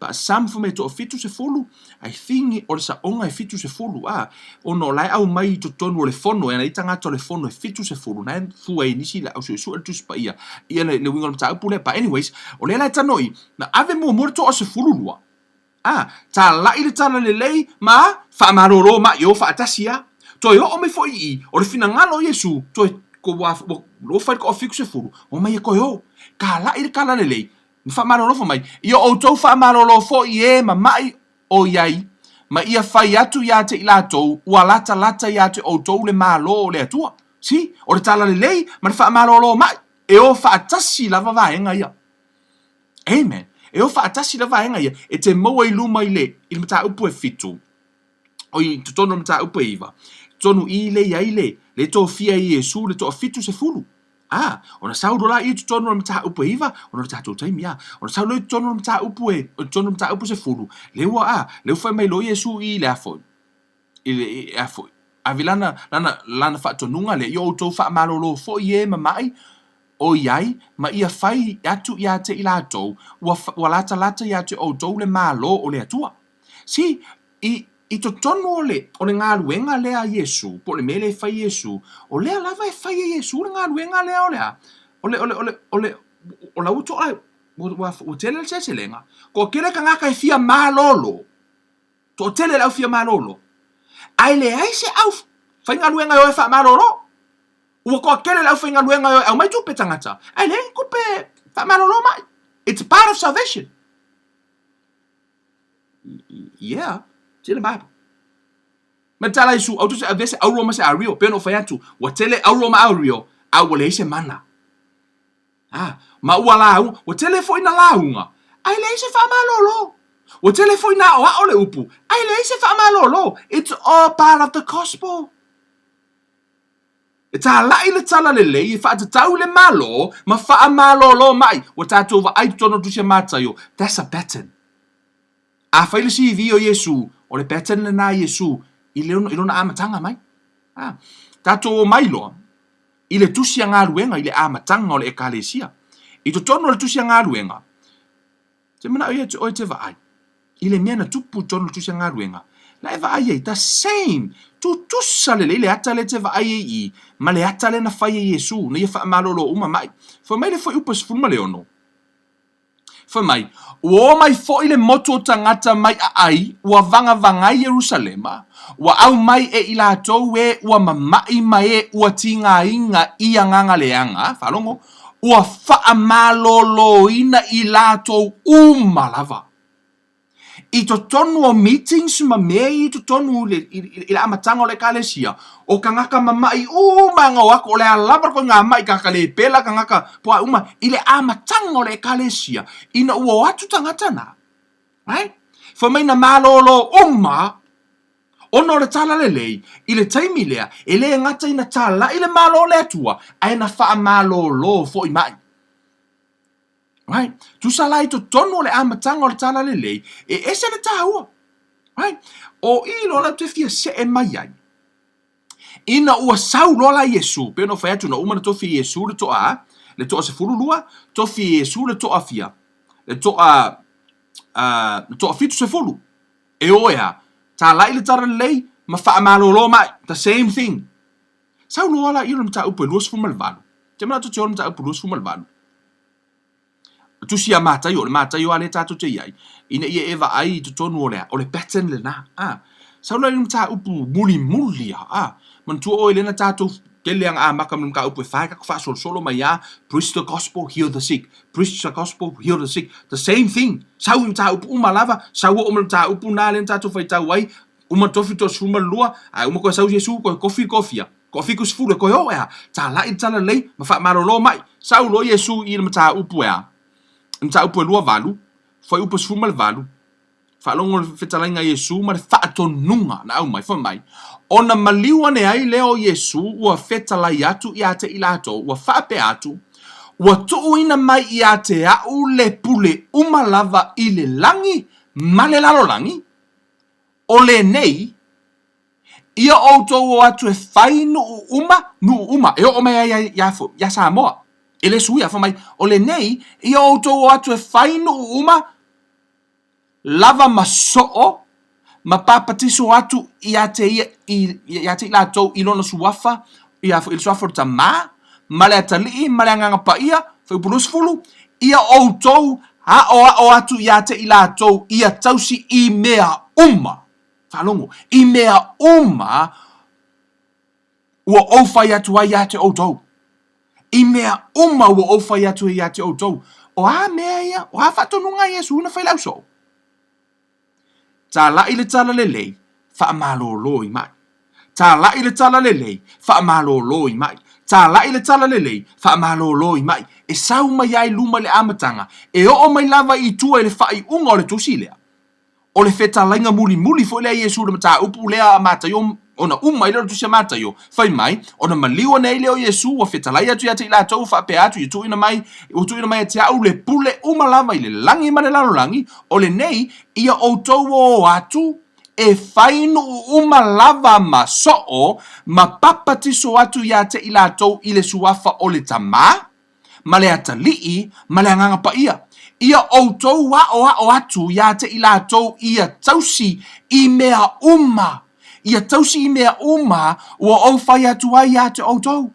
but some fai mai e toa 70, I think o le saoga e 70, a, ona o la e aumai i totonu o le fono, e ana i tagata o le fono e 70, na e fua ai nisi le au suesue o le Tusi Paia, ia le, le uiga o le mataupu lea. But anyways, o lea la e talanoa i, na ave muamua le toa 12, A, talai le tala lelei ma faamalolo maʻi o faatasi a. Toe oo mai foi i i, o le finagalo o Iesu, toe, ko ua, ua, ua fai le toa 70, omai e toe o. Talai le tala lelei ma faamalolo fai mai, Ia outou faamalolo foi e ma maʻi o i ai, ma ia fai atu ia te i latou ua latalata ia te outou le Malo o le Atua. See, o le tala lelei ma le faamalolo maʻi, e o faatasi lava vaega ia. Amen. E o faatasi la vaega ia, e te maua i luma i le, i le mataupu e fitu, o i totonu o le mataupu e iva, totonu i le i ai le, le tofia e Iesu le toafitusefulu. A, ona sau loa laia i totonu o le mataupu e iva, ona o le tatou taimi, a, ona sau loa i totonu o le mataupu e, o totonu o le mataupu sefulu, lea ua, a, lea ua fai mai loa Iesu i le a foi, i le, i, a foi, ave lana, lana, lana faatonuga lea, ia outou faamalolo foi e ma maʻi, o i ai, ma ia fai atu ia te i latou, ua, ua latalata ia te outou le Malo o le Atua. See, i, i totonu o le, o le galuega lea a Iesu, po o le mea lea e fai e Iesu, o lea lava e fai e Iesu le galuega lea o le a? O le, o le, o le, o le, o la ua toa, ua, ua, ua tele le seleselega, toatele tagata e fia malolo. Toatele le au fia malolo, ae leai se au faigaluega e o e faamalolo. Ua toatele le aufaigaluega e o e aumai tupe tagata, ae leai ni tupe faamalolo mai. It's a part of salvation. Yeah, it's in the Bible. Ma tala Iesu, au te avea se auro ma se ario, pei ona ou fai atu, ua tele auro ma ario, a ua leai se mana. Ah, ma ua lauga, ua tele foi na lauga, ae leai se faamalolo. Ua tele foi na aoao le upu, ae leai se faamalolo. It's all part of the gospel. E tālaʻi le tala lelei e faatatau i le Malo ma faamalolo mai. Ua tatou vaai i totonu o le Tusi a Mataio, that's a pattern. A fai le CV o Iesu, o le pattern lena a Iesu i lona amataga mai. A, tatou omai loa i le Tusi a Galuega i le amataga o le Ekalesia. I totonu o le Tusi a Galuega, te manao ia te oe te vaai i le mea na tupu i totonu o le Tusi a Galuega, la e vaai ai, the same, tutusa lelei le ata lea e te vaai ai i i ma le ata lea na fai e Iesu ina ia faamalolo uma maʻi. Fai mai le fuaiupu e 16. Fai mai, Ua o mai foi le motu o tagata mai aai ua vagavaga i Ierusalema, ua aumai e i latou e ua mamaʻi ma e ua tigaina i agaga leaga, faalogo, ua faamaloloina i latou uma lava. I totonu o meetings ma mea ia i totonu i le amataga o le Ekalesia, o tagata mamaʻi uma na o atu, o le a lava le koiga maʻi, tagata le pela, tagata poae uma, i le amataga o le Ekalesia, ina ua o atu tagata na, right? Fai mai na malolo uma ona o le talalelei, i le taimi lea, e le gata ina talai le Malo o le Atua, ae na faamalolo foi maʻi. Right? Tusa la i totonu o le amataga o le talalelei, e ese le taua. Right? O i loa la ou te fia see mai ai, ina ua sau loa la Iesu, pei ona ou fai atu na uma ona tofi e Iesu le toa, le toa 12, tofi e Iesu le toa fia, le toa, le toa 70, e o e a, talai le talalelei ma faamalolo mai, the same thing. Sau loa la i o le mataupu e 28, te manatu te o le mataupu 28, Tusi a Mataio, o le Mataio lava lea tatou te i ai, ina ia e vaai i totonu o le, o le pattern lena. A, sau la i le mataupu mulimuli lava, a, manatua ʻoe lea na tatou tele lava na amata ma le mataupu e fai tatou faasolosolo mai lava, preach the gospel, heal the sick, preach the gospel, heal the sick, the same thing, sau i mataupu uma lava, sau oo ma le mataupu lena lea na tatou faitau ai, uma tofi 32, ae uma toe sau Iesu toe tofi le toafia. Toa-70 e toe oo e a, talai le talalelei ma faamalolo mai. Sau loa Iesu i le mataupu e a, le mataupu e 28, fuaiupu 18, faalogo le fetalaiga a Iesu ma le faatonuga na aumai, fai mai, Ona maliu ane ai lea o Iesu ua fetalai atu ia te i latou, ua faapea atu, Ua tuuina mai ia te a'u le pule uma lava i le lagi ma le lalolagi, o lenei, Ia outou o atu e fai nuu uma, nuu uma, e oo mai ai ia, ia Samoa. E le suia, fai mai, o lenei, ia outou o atu e fai nuu uma, lava ma soo, ma papatiso atu ia te ia, i, ia te i latou i lona suafa, ia, i le suafa o le Tamā, ma le Atalii, ma le Agaga Paia, fuaiupu 20, ia outou aoao atu ia te i latou ia tausi i mea uma. Faalogo, i mea uma ua ou fai atu ai ia te outou. I mea uma ua ou fai atu ai ia te outou. O a mea ia? O a faatonuga a Iesu na fai i le ausoo? Talai le talalelei, faamalolo i maʻi. Talai le talalelei, faamalolo i maʻi. Talai le talalelei, faamalolo i maʻi. E sau mai ai luma i le amataga, e oo mai lava i tua i le faaiuga o le tusi lea. O le fetalaiga mulimuli foi lea a Iesu i le mataupu lea a Mataio, ona uma ai lea o le tusi a Mataio, fai mai, ona maliu ane ai lea o Iesu, ua fetalai atu ia te i latou, ua faapea atu, ia tuuina mai, ua tuuina mai ia te a'u le pule uma lava i le lagi ma le lalolagi, o lenei, ia outou o atu e fai nuu uma lava ma soo, ma papatiso atu ia te i latou i le suafa o le Tamā, ma le Atalii, ma le Agaga Paia. Ia outou aʻoaʻo atu iā te i latou ia tausi i mea uma, ia tausi i mea uma ua ou fai atu ai iā te outou.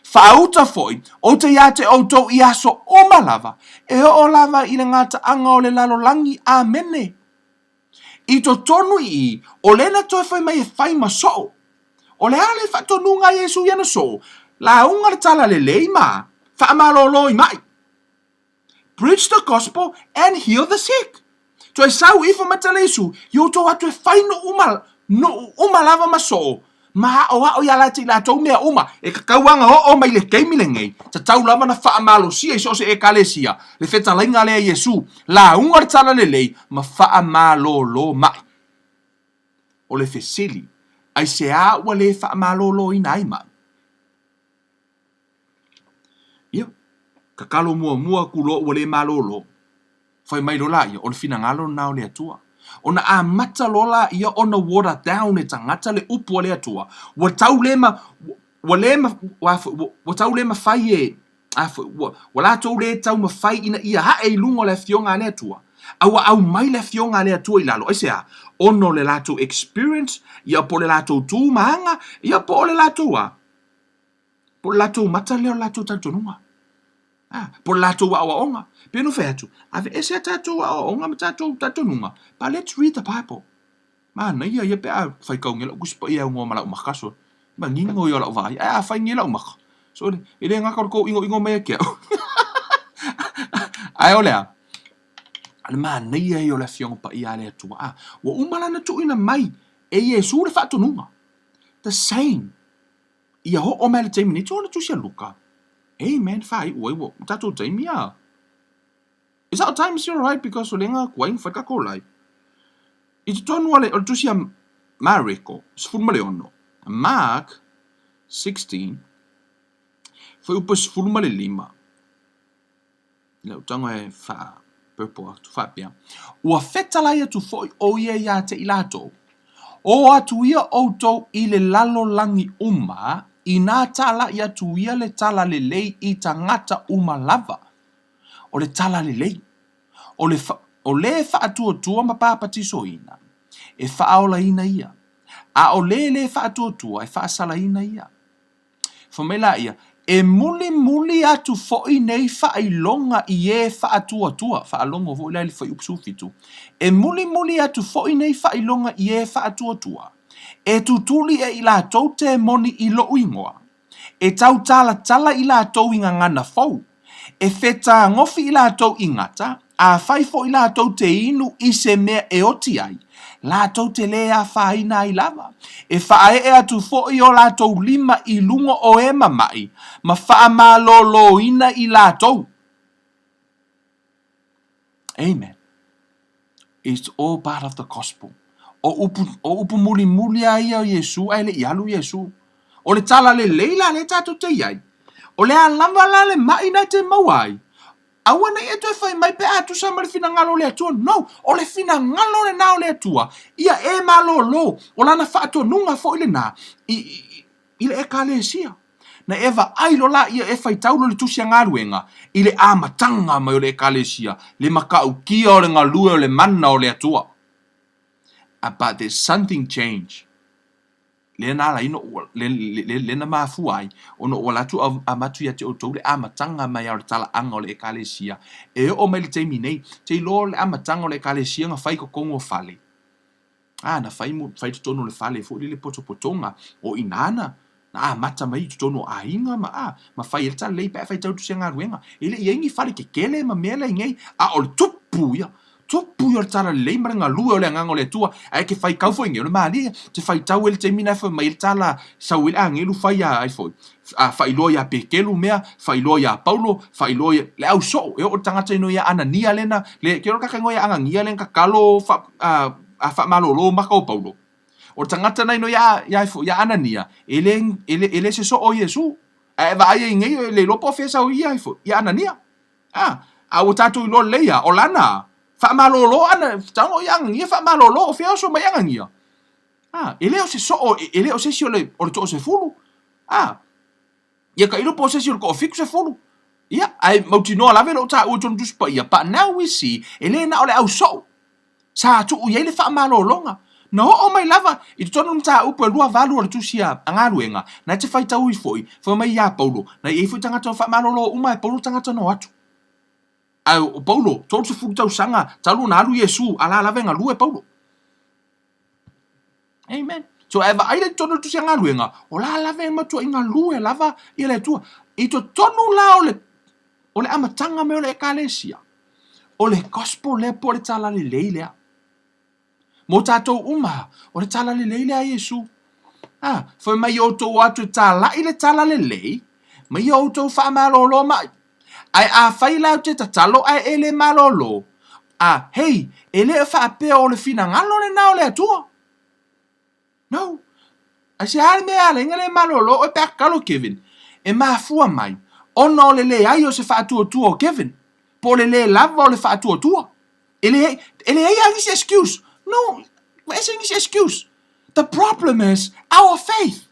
Faauta foi ou te iā te outou i aso uma lava, e oo lava i le gataaga o le lalolagi. Amene. I totonu i i, o lea na toe fai mai e fai ma soo. O le a le faatonuga a Iesu i ana soo? Lauga le talalelei ma faamalolo i maʻi. Preach the gospel and heal the sick. Toe sau ifo mai tala Iesu, i outou atu e fai nuu uma, nuu uma lava ma soo, ma aʻoaʻo iā lātou i latou mea uma. E tatau lava na oo mai le taimi lenei, tatau lava na faamalosia i so o se Ekalesia le fetalaiga lea a Iesu, lauga le talalelei ma faamalolo maʻi. O le fesili, aisea ua le faamaloloina ai maʻi? Ia, tatalo muamua atu loa ua le malolo, fai mai loa laia, o le finagalo lena o le Atua. Ona amata loa laia ona water down e tagata le upu a le Atua, ua tau le ma, ua le ma, ua tau le mafai e. A foi, ua, ua latou le taumafai ina ia ae i luga o le Afioga a le Atua, a ua aumai le Afioga a le Atua i lalo. Aisea? Ona o le latou experience, ia po o le latou tu ma aga, ia po o le latou a? Po o le latou mata lea o le latou talitonuga. A, po o le latou aoaoga. Pei ona fai atu, aveese a tatou aoaoga ma tatou talitonuga, but let's read the Bible. Manaia ia pe a faitau nei lau Tusi Paia e aunoa ma lau maka sole. Manino ia o lau vaai. Ae a fai nei lau maka, sole, e le gata o le tou inoino mai ia te au. Ae o le a? O le manaia ia o le Afioga Paia a le Atua. A, ua uma la ona tuuina mai e Iesu le faatonuga. The same. Ia oo mai le taimi nei, tau le Tusi a Luka. Amen, faaiu ai ua tatou taimi a. Is our time still right because o lea na tuai na fai le tatou live. I totonu o le, o le tusi a Mareko, 16, Mark 16, fuaiupu 15. Lau tago e wha purple atu faapea. Ua fetalai atu foi o ia ia te i latou. O atu ia outou i le lalolagi uma, inā tālaʻi atu ia le talalelei i tagata uma lava. O le talalelei, o le, o le faatuatua ma papatisoina, e faaolaina ia, a o le lē faatuatua, e faasalaina ia. Fai mai laia, E mulimuli atu foi nei faailoga i e faatuatua, faalogo foi la i le fuaiupu 17, E mulimuli atu foi nei faailoga i e faatuatua, e tutuli e i latou temoni i lou igoa, E tautalatala i latou i gagana fou, e fetagofi i latou i gata, afai foi latou te inu i se mea e oti ai, latou te lē afaina ai lava. E faaee atu foi o latou lima i luga o e mamaʻi, ma faamalōlōina i latou. Amen. It's all part of the gospel. O upu, o upu mulimuli a ia o Iesu ae le i alu Iesu. O le tala lelei la lea tatou te i ai. O le a lava la le maʻi na e te maua ai, aua ne i e toe fai mai pe a tusa ma le finagalo o le Atua. No! O le finagalo lenā o le Atua, ia e malōlō. O lana faatonuga foi lenā i, i, i le Ekalesia. Na e vaai loa laia e faitau loa le Tusi a Galuega i le amataga mai o le Ekalesia, le matautia o le galue o le mana o le Atua. But there's something change. Lea na ala ai ona ou, lea na mafua ai ona ou ala atu avatu ia te outou le amataga mai o le talaaga o le Ekalesia e oo mai le taimi nei. Te iloa le amataga o le Ekalesia na fai i totonu o fale. A, na fai, fai totonu o le fale foi lele potopotoga, o i ina na, na amata mai i totonu o aiga ma, a, ma fai ai le talalelei pe a faitau le Tusi a Galuega. E le i ai ni fale kekele ma mea la i nei, a o le tupu ia, tupu ia o le talalelei ma le galue o le Agaga o le Atua. Ae e te faitau foi nei, o le malie ia, te faitau ai le taimi na e fai mai ai le tala, sau ai le agelu fai ia ai foi, a, faailoa iā Petelu mea, faailoa iā Paulo, faailoa ia, le au soo, e oo le tagata ino ia Anania lena, le, ke ora kaka ingoa ia Anania lena tatalo fa, a, a faamalōlō maka o Paulo. O le tagata na ino ia, ia, ia Anania, e le, e le, e le se soo o Iesu. Ae e vaai ai nei, e le iloa po o fea sau ia, ia Anania. A, a ua tatou iloa lelei a, o lana, faamalōlō ana, tago ia Anania faamalōlō, o fea oso mai Anania. A, e le o se soo, e le o se isi o le, o le toasefulu. A, ia tailo po o se isi o le toafitusefulu. Ia, ae mautinoa lava e le o taua i tonu Tusi Paia, but now we see, e le na o le au soo. Sa tuu i ai le faamalologa. Na oo mai lava i totonu o le mataupu e 28 o le Tusi a Galuega, na e te faitau ai foi, fai mai iā Paulo, na i ai foi tagata o faamalolo uma e Paulo tagata na o atu. Ae o Paulo, 30 tausaga talu ona alu Iesu, a la lava e galue Paulo. Amen. So e vaai la i totonu o le Tusi a Galuega, o la lava e matuai galue lava ia le Atua. I totonu la o le, o le amataga mai o le Ekalesia, o le gospel lea po o le talalelei lea. Mo tatou uma, o le talalelei lea a Iesu. Ah, fai mai outou atu e talai le talalelei, ma ia outou faamalōlō mai. Ae afai la ou te tatalo ae e le malōlō, a, hei, e le faapea o le finagalo lenā o le Atua. No. Aisea le mea e ala ai ona le malōlō oe pe a tatalo Kevin? E mafua mai ona o le leai o se faatuatua o Kevin, po o le lē lava o le faatuatua. E leai, e leai lava nisi excuse. No, ua ese nisi excuse. The problem is our faith.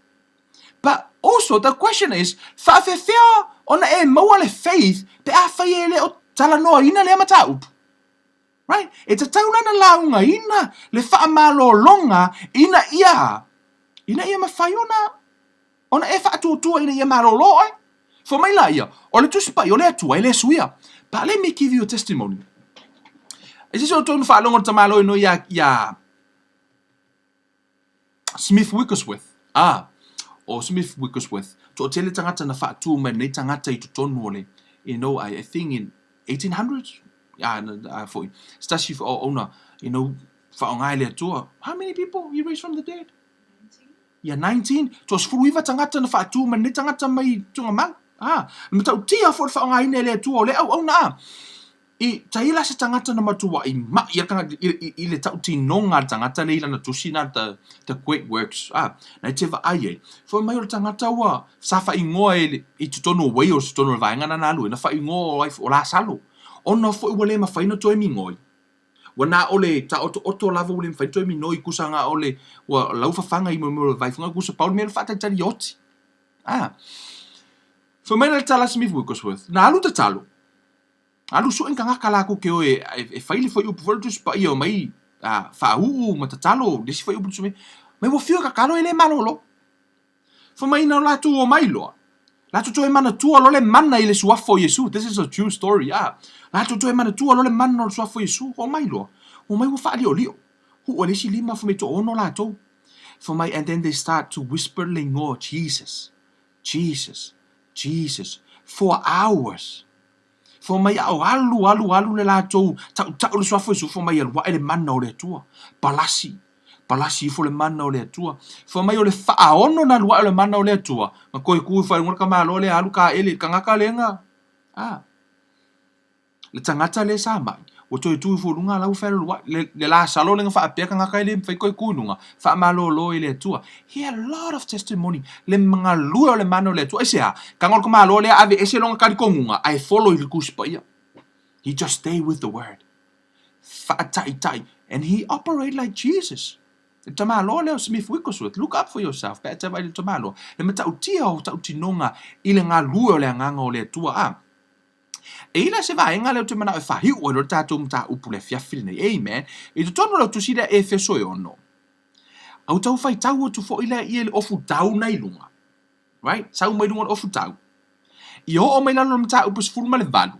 But also the question is, faafefea ona e maua le faith pe afai e le o talanoaina lea mataupu? Right? E tatau la ona laugaina le faamalologa ina ia ina ia mafai ona ona e faatuatua ina ia malolo oe. Fai mai laia, o le Tusi Paia o le Atua e le suia. But let me give you a testimony. E se isi o outou na faalogo i le tamaloa inoi ia, ia Smith Wigglesworth. Ah, o Smith Wigglesworth, toatele tagata na faatu mai lenei tagata i totonu o le, you know, I, I think in 1800s, ah, ah, foi, se tasi o auauna, you know, faaaoga e le Atua. How many people he raised from the dead? Ia 19, toa 19 tagata na faatu mai lenei tagata mai Tugamau. Ah, le matautia foi le faaaogaina e le Atua o le auauna a. I tai la se tagata na matuai ma'i ai le i, i le tautinoga a le tagata lea i lana tusi na the, the Great Works. Ah, na te vaai ai. Fai mai o le tagata ua sa faaigoa e i totonu o Wales, totonu o le vaega na na alu ai, na faaigoa o ai o Lasalo. Ona foi ua le mafai ona toe migoi. Ua na o le taotooto lava ua le mafai ona toe minoi kusa na o le ua laufafaga i mea o le vaifuga kusa pau le mea le faatalitali ia oti. Ah. Fai mai la le tala a Smith Wigglesworth, na alu tatalo. Alu sue ni tagata latou ke o e, e fai le fuaiupu foi le Tusi Paia omai a faauu ma tatalo le isi fuaiupu le mai ua fiu e tatalo e le malolo. Fai mai na o latou omai loa, latou toe manatua loa le mana i le suafa o Iesu. This is a true story. Ah, latou toe manatua loa le mana o le suafa o Iesu. Omai loa, omai ua faaliolio. Huu e le isi lima fai mai toaono latou. Fai mai and then they start to whisper le igoa Jesus, Jesus, Jesus for hours. Fai mai a o alu, alu, alu le latou tautau le suafa o Iesu, fai mai alu ae le mana o le Atua. Palasi, palasi ifo le mana o le Atua. Fai mai o le faaono na alu ae o le mana o le Atua, na toe tu ifo ai i luga le tamaloa lea alu taele i le tagata lea na, a, le tagata lea sa mai, ua toe tu ifo i luga la ua fealualuai. Le, le Lasalo lea na faapea tagata e le mafai toe tu i luga, faamalolo e le Atua. He had a lot of testimony, le galue o le mana o le Atua. Aisea? Tago o le tamaloa lea ave ese lona talitonuga ae follow i le Tusi Paia. He just stay with the word. Faataitai. And he operate like Jesus. Le tamaloa lea o Smith Wigglesworth, look up for yourself, pe a te vaai i le tamaloa. Le matautia o tautinoga i le galue o le agaga o le Atua. A, e i la se vaega lea ou te manao e faaiu ai loa le tatou mataupu i le afiafi lenei. Amen. I totonu o lau tusi lea Efeso e ono, Au tau faitau atu foi lea ia i le ofu tau na i luga. Right? Sau mai luga o le ofu tau. Ia oo mai lalo o le mataupu 18.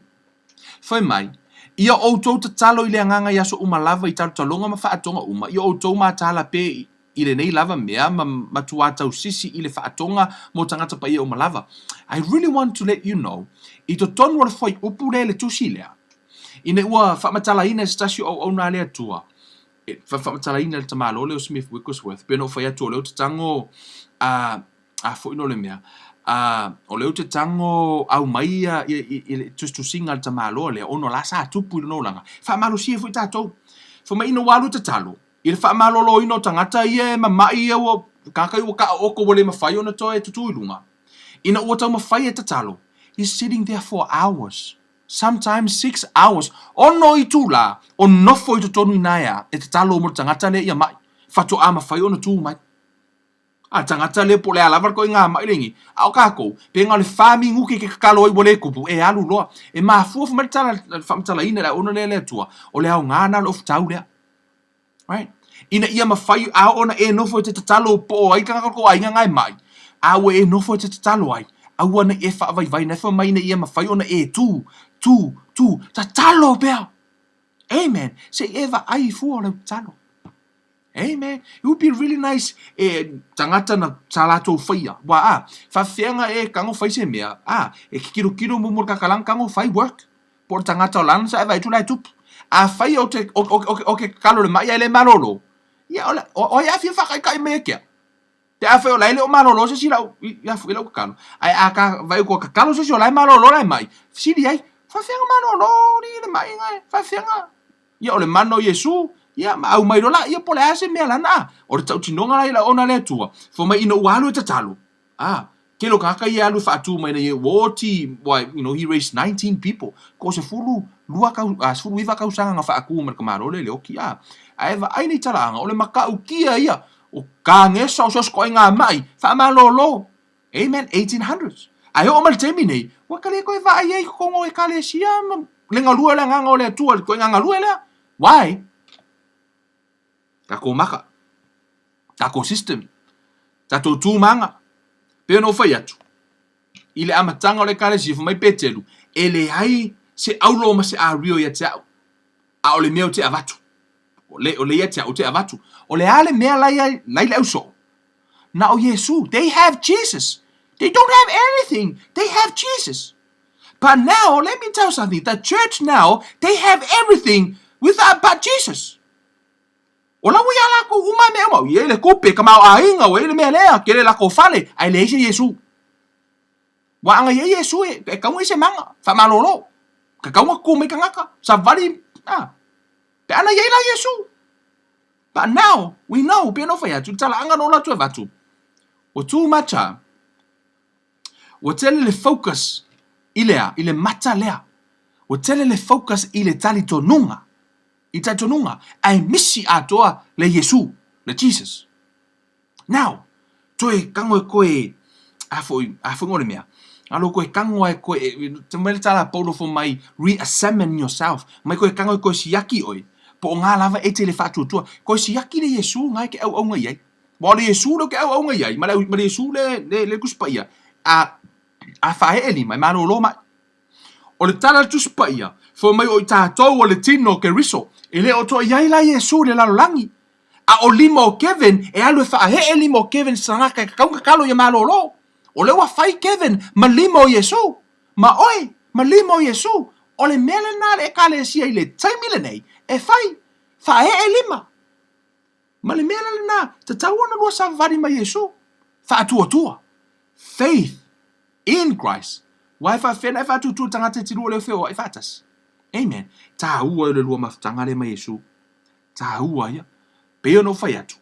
Fai mai, Ia outou tatalo i le agaga i aso uma lava i talotaloga ma faatoga uma, ia outou mataala pea i lenei lava mea ma matuā tausisi i le faatoga mo tagata paia uma lava. I really want to let you know, i totonu o le fuaiupu lea i le tusi lea, ina ua faamatalaina e se tasi o auauna a le Atua, e faamatalaina e le tamaloa lea o Smith Wigglesworth, pei ona ou fai atu o lea ou te tago a, a foi no le mea, a, o lea ou te tago aumai ia, ia, ia, ia le tusitusiga a le tamaloa lea, ona o la sa tupu i lona olaga, faamalosia ai foi tatou. Fai mai ina ua alu e tatalo, i le faamaloloina o tagata ia e mama'i ia ua, tagata ia ua taoto ua le mafai ona toe tutū i luga, ina ua taumafai e tatalo, he's sitting there for hours. Sometimes 6 hours, ono itulā, o nofo i totonu i nā ea e tatalo mo le tagata lea ia maʻi, faatoa mafai ona tū mai. A le tagata lea po o le a lava le ituaiga maʻi lenei, a o kākou, pe na o le fa minuti e te tatalo ai ua le tupu, e alu loa. E mafua fai mai le tala, le faamatalaina i le auauna lea a le Atua, o le aoga lena o le ofutau lea. Right? Ina ia mafai a oo ona e nofo e te tatalo po o ai tagata o kou aiga na e maʻi, a ua e nofo e te tatalo ai, aua nei e faavaivai na e fai mai ina ia mafai ona e tū, tū, tū, tatalo pea! Amen! Se i e vaai i fua o lau tatalo. Amen! It would be really nice e tagata na sa latou faia, wa a, faafefea e tago fai se mea, a, e kilokilo muamua i le takalanga tago fai work. Po o le tagata o lana sa e vaai atu la e tupu. Afai ou te, o, o, o, o ke tatalo i le maʻi ae le malolo, ia o, o, o ai a fia faataitai mai e ke au? Pe afai o la e le o malolo se isi lau, ia foi lau tatalo. Ae a ka vaai atu o tatalo se isi o la e malolo la e maʻi, fesili ai, faafefea na malolo alii le maʻi na e, faafefea na? Ia o le mana o Iesu, ia ma aumai loa laia po o le a se mea lana a. O le tautinoga la i lau ona le Atua, fai mai ina ua alu e tatalo, a, tele o tagata ia e alu e faatu mai nei ua oti, why, you know, he raised 19 people, ko 12 kau, a, 19 tausaga na faatu mai le tamaloa lea i le oti, a. Ae vaai nei talaaga, o le matautia ia, o kanesa o so o se ituaiga maʻi, faamalolo. Amen, 1800s. Ae oo mai le taimi nei, ua ka le toe vaai ai i totonu o Ekalesia ma le galue o le Agaga o le Atua i le ituaiga galue lea. Why? Tatou maka, tatou system, tatou tu ma aga. Pei ona ou fai atu, i le amataga o le Ekalesia, fai mai Peteru, e leai se aulo ma se ario ia te au, a o le mea ou te avatu. O le, o le ia te au ou te avatu. O le a le mea la i la i le ausoo? Na o Iesu. They have Jesus. They don't have anything. They have Jesus. But now, let me tell you something. The church now, they have everything without but Jesus. O la ua iā lākou uma mea uma, ua i ai le tupe, tamaoaiga, ua i ai le mea lea, tele latou fale, ae leai se Iesu. Ua ana i ai Iesu e, e tatau ona i ai se maga, faamalolo. Tatau ona tutu mai tagata, savali, a. Pe ana i ai la Iesu. But now, we know, pei ona ou fai atu, i le talaaga na ou alu atu e avatu, ua too much a, ua tele le focus i le a, i le mata lea. Ua tele le focus i le talitonuga. I talitonuga, ae misi atoa le Iesu, le Jesus. Now, toe tango e koe, a foi, a foi o le mea, alo koe tango ai koe, te mai le tala Paulo fo mai, re-examine yourself, mai koe tango e koe siaki oe, po o ngā lava e te le whaatuatua, koe siaki le Iesu ngai ke auaunga i ai. Wa o le Iesu le ke auaunga i ai, ma le, ma le Iesu le, le, le Tusi Paia, a, a whae e lima, e malolo mai. O le tala a le Tusi Paia, fai mai o i tātou o le tino o Keriso, e le o toa i ai la Iesu i le lalolagi. A o lima o Kevin, e alu e faaee lima o Kevin se tagata e tatau ona tatalo ia malolo. O lea ua fai Kevin ma lima o Iesu, ma oe ma lima o Iesu. O le mea lena a le Ekalesia i le taimi lenei, e fai, faaee lima. Ma le mea la lena, tatau ona lua savavali ma Iesu. Faatuatua. Faith in Christ. Aua e faafefea ona e faatuatua le tagata e te lua leo feoai faatasi. Amen. Taua ia o le lua mafutaga lea ma Iesu. Taua ia. Pei ona ou fai atu,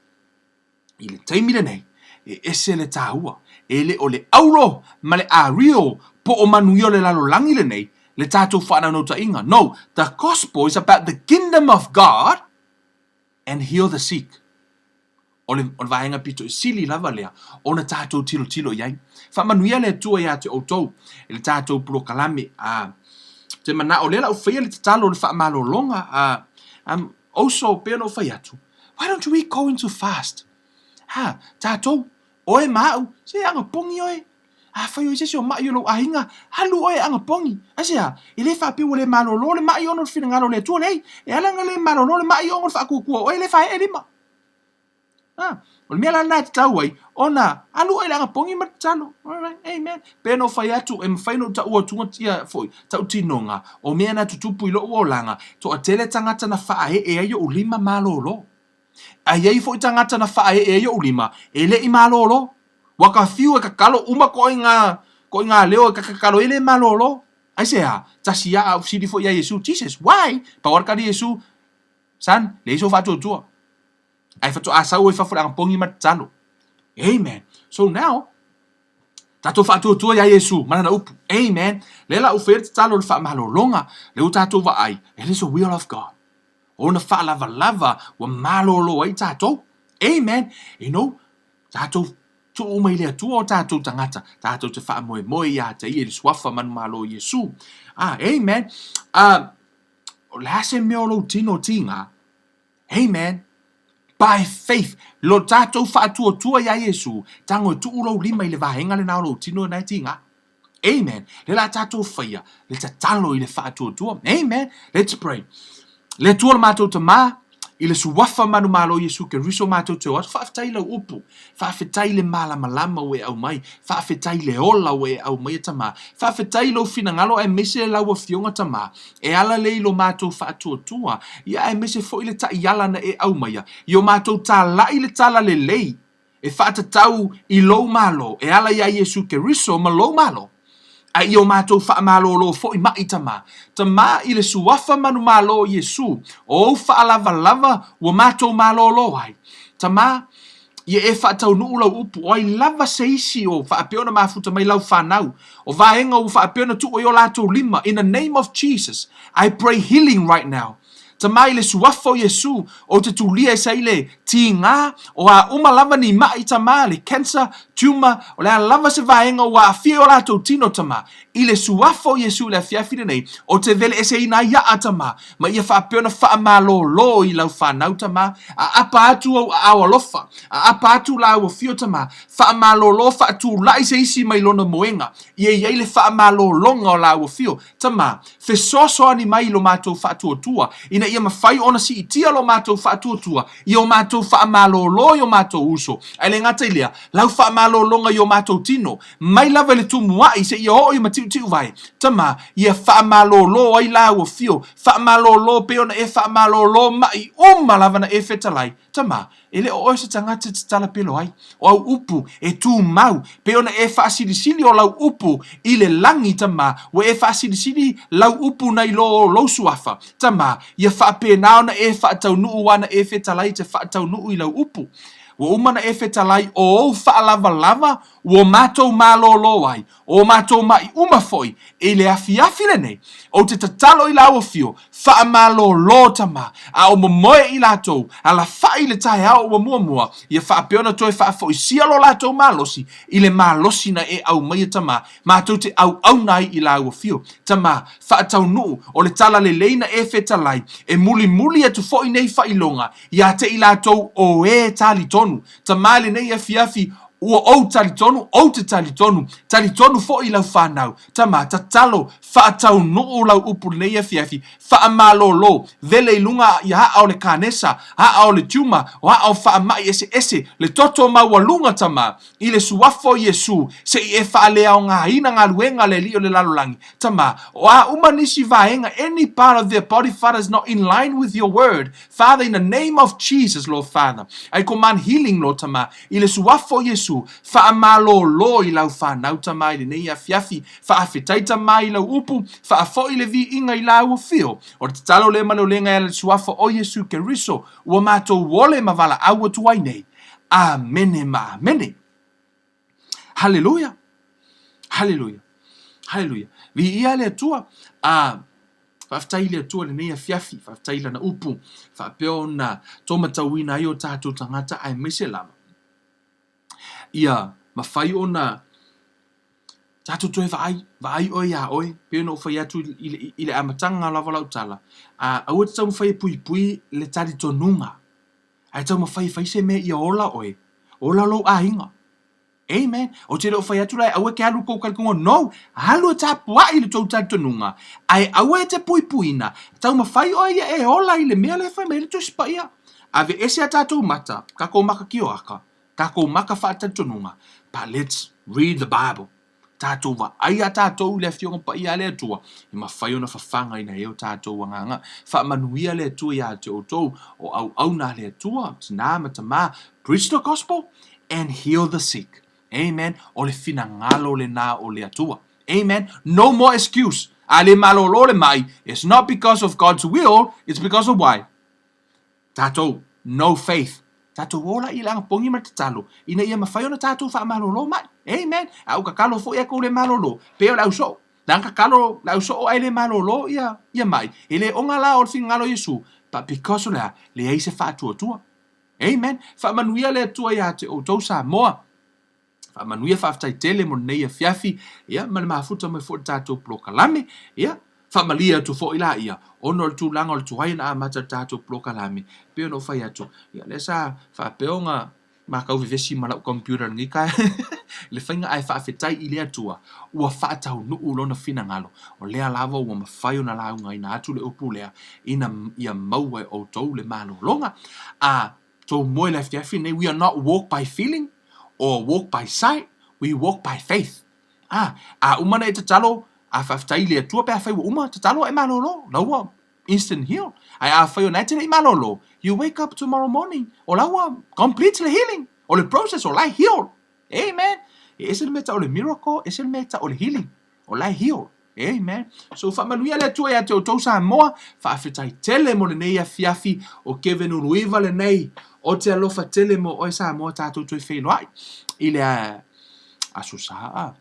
i le taimi lenei, e ese le taua. E le o le auro ma le ario po o manuia o le lalolagi lenei le tatou faanaunautaiga. No, the gospel is about the kingdom of God and heal the sick. O le, o le vaega pito i sili lava lea ona tatou tilotilo i ai. Faamanuia le Atua iā te outou i le tatou polokalame. A, te manao lea la u faia le tatalo o le faamalologa. A, um, also, pei ona ou fai atu, why don't we go into fast? Ha, tatou, oe ma au, se agapogi oe. Afai o i se isi o maʻi o lou aiga, alu oe e agapogi. Aisea? E le faapea ua le malolo le maʻi ona o le finagalo o le Atua, leai. E ala ona le malolo le maʻi ona o le faatuatua o oe e le faaee lima. A, o le mea la lena e tatau ai ona alu oe i le agapogi ma le tatalo. Alright, amen. Pei ona ou fai atu, e mafai ona ou taua atu ia foi tautinoga o mea na tutupu i lou olaga, toatele tagata na faaee ai ou lima malolo. A i ai foi tagata na faaee ai ou lima, e le i malolo. Ua ka fiu e tatalo uma koʻi ngā, koʻi ngā leo e ka tatalo e le malolo. Aisea? Tasi a au fesili foi iā Iesu, Jesus, why? Pau a le tali Iesu, Son, leai sou faatuatua. Ae faatoa sau ai fafo le agapogi ma tatalo. Amen. So now, tatou faatuatua iā Iesu ma lana upu. Amen. Lea la ua faia le tatalo o le faamalologa, lea ua tatou vaai, it is the will of God. Ona faalavalava ua malolo ai tatou. Amen. You know, tatou tuu mai le Atua o tatou tagata, tatou te faamoemoe iā te ia i le suafa manumalo o Iesu. Ah, amen. Ah, o le a se mea o lou tino tiga? Amen. By faith, lo tatou faatuatua iā Iesu, tago e tuu lou lima i le vaega lena o lou tino lena e tiga. Amen. Lea la tatou faia le tatalo i le faatuatua. Amen. Let's pray. Le Atua o le matou Tama, i le suafa manumalo o Iesu Keriso matou te o atu, faafetai i lau upu, faafetai i le malamalama ua e aumai, faafetai i le ola ua e aumaia Tama, faafetai i lou finagalo aemaise lau Afioga Tama, e ala lea i lo matou faatuatua, ia aemaise foi le taiala na e aumaia, i o matou talai le talalelei, e faatatau i lou Malo, e ala iā Iesu Keriso ma lou Malo, a i o matou faamalolo foi maʻi Tama. Tama i le suafa manumalo o Iesu, o ou faalavalava ua matou malolo ai. Tama, ia e faataunuu lau upu, o ai lava se isi o faapea ona mafuta mai lau fanau, o vaega ua faapea ona tuu ai o latou lima, in the name of Jesus, I pray healing right now. Tama i le Suafa o Iesu, ou te tulia ese ai le tiga o a uma lava ni maʻi, Tama, le cancer, tumor, o le a lava se vaega ua aafia i o latou tino, Tama, i le Suafa o Iesu i le afiafi lenei, ou te veleeseina ai aʻa, Tama, ma ia faapea ona faamalōlō i lau fanau, Tama, aapa atu ou aao alofa, aapa atu lāu afio, Tama, faamalōlō faatulaʻi se isi mai lona moega, ia i ai le faamalōlōga o lāu afio, Tama, fesoasoani mai i lo matou faatuatua, ina ia mafai ona siitia lo matou faatuatua i o matou faamalōlō i o matou uso, ae le gata i lea, lau faamalōlōga i o matou tino, mai lava i le tumuaʻi seia oo i matiʻutiʻuvae. Tama, ia faamalōlō ai lāu afio, faamalōlō pei ona e faamalōlō maʻi uma lava na e fetalai. Tama, E le o oe se tagata e te talapelo ai. O au upu, e tumau, pei ona e faasilisili o lau upu i le lagi, Tama, ua e faasilisili lau upu nai lo o lou suafa, Tama, ia faapena ona e faataunuu ana e fetalai te faataunuu i lau upu. Ua uma ona e fetalai o ou faalavalava ua matou malōlō ai, o matou maʻi uma foi i le afiafi lenei, ou te tatalo i lau afio, faamalōlō Tama, a o momoe i latou, alafaʻi i le taeao ua muamua, ia faapea ona toe faafoisia lo latou malosi i le malosi na e aumaia Tama, matou te auauna ai i lau afio. Tama, faataunuu, o le talalelei na e fetalai, e mulimuli atu foi nei faailoga ia te i latou o e talitonu. Tama i lenei afiafi, Ua ou talitonu, ou te talitonu, talitonu foi i lau fanau. Tama, tatalo, faataunuu lau upu lenei afiafi, faamalōlō, vele i luga i aʻa o le kanesa, aʻa o le tiuma, o aʻa o faamaʻi eseese, le toto maualuga, Tama, i le Suafa o Iesu, se i e faaleaogaina galuega a le Alii o le lalolagi. Tama, o a uma nisi vaega, any part of their body, Father, is not in line with your word, Father, in the name of Jesus, Lord Father, I command healing, Lord Tama, i le Suafa o Iesu, faamalōlō i lau fanau, Tama, i lenei afiafi, faafetai, Tama, i lau upu, faafoi le viiga i lau afio. O le tatalo lea ma le olega e ala i le Suafa o Iesu Keriso, ua matou ole ma valaau atu ai nei. Amene ma amene. Haleluia! Haleluia! Haleluia! Viia le Atua! A faafetai i le Atua i lenei afiafi, faafetai i Lana upu, faapea ona tōmatauina ai o tātou tagata aemaise lava ia mafai ona tatou toe vaai, vaai oe iā oe, pei ona ou fai atu i le, i le amataga lava o lau tala, a aua e te taumafai e puipui le talitonuga Ae taumafai e fai se mea ia ola oe, ola lou aiga. Amen. Ou te le o fai atu la e aua e ke alu kou talitonuga. No! Alu e tapuai i le tou talitonuga, ae aua e te puipuina. Taumafai oe ia e ola i le mea lea e fai mai ai le Tusi Paia. Aveese a tatou mata, takou maka kioaka, takou maka faatalitonuga, but let's read the Bible. Tatou vaai a tatou i le Afioga Paia a le Atua, e mafai ona fafagaina ai o tatou agaga. Faamanuia le Atua iā te outou, o auauna a le Atua, tinā ma tamā, preach the gospel and heal the sick. Amen. O le finagalo lenā o le Atua. Amen. No more excuse. A le malōlō le maʻi, it's not because of God's will, it's because of why? Tatou, no faith. Tatou ola i le agapogi ma le tatalo, ina ia mafai ona tatou faamalolo mai. Amen. A ua tatalo foi a kou le malolo, pei o le au soo. Leaga tatalo le au soo ae le malolo ia, ia mai. E le oga la o le finagalo o Iesu, but because o le a? Leai se faatuatua. Amen. Faamanuia le Atua ia te outou Samoa. Faamanuia faafetai tele mo lenei afiafi, ia, ma le mafuta mai foi i le tatou polokalame, ia, faamalie atu foi la ia, ona o le tulaga o le tuai ona amata le tatou polokalame, pei ona ou fai atu, ia, lea sa faapea ona matau vevesi ma lau computer i lenei taeao, le faiga ae faafetai i le Atua, ua faataunuu lona finagalo, o lea lava ua mafai ona laugaina atu le upu lea, ina ia maua e outou le malologa. A tou moe i le afiafi lenei, we are not walk by feeling or walk by sight, we walk by faith. A, a uma ona e tatalo, a faafetai i le Atua pe afai ua uma, tatalo ae malolo, la ua instant heal. Ae afai o na e te le i malolo, you wake up tomorrow morning, o la ua complete le healing, o le process o la e heal. Amen. E ese le mea tau o le miracle, ese le mea tau o le healing. O la e heal. Amen. So faamanuia le Atua ia te outou Samoa, faafetai tele mo lenei afiafi o Kevin Uluiva lenei. O te alofa tele mo oe Samoa tatou toe feiloai i le Aso Sa.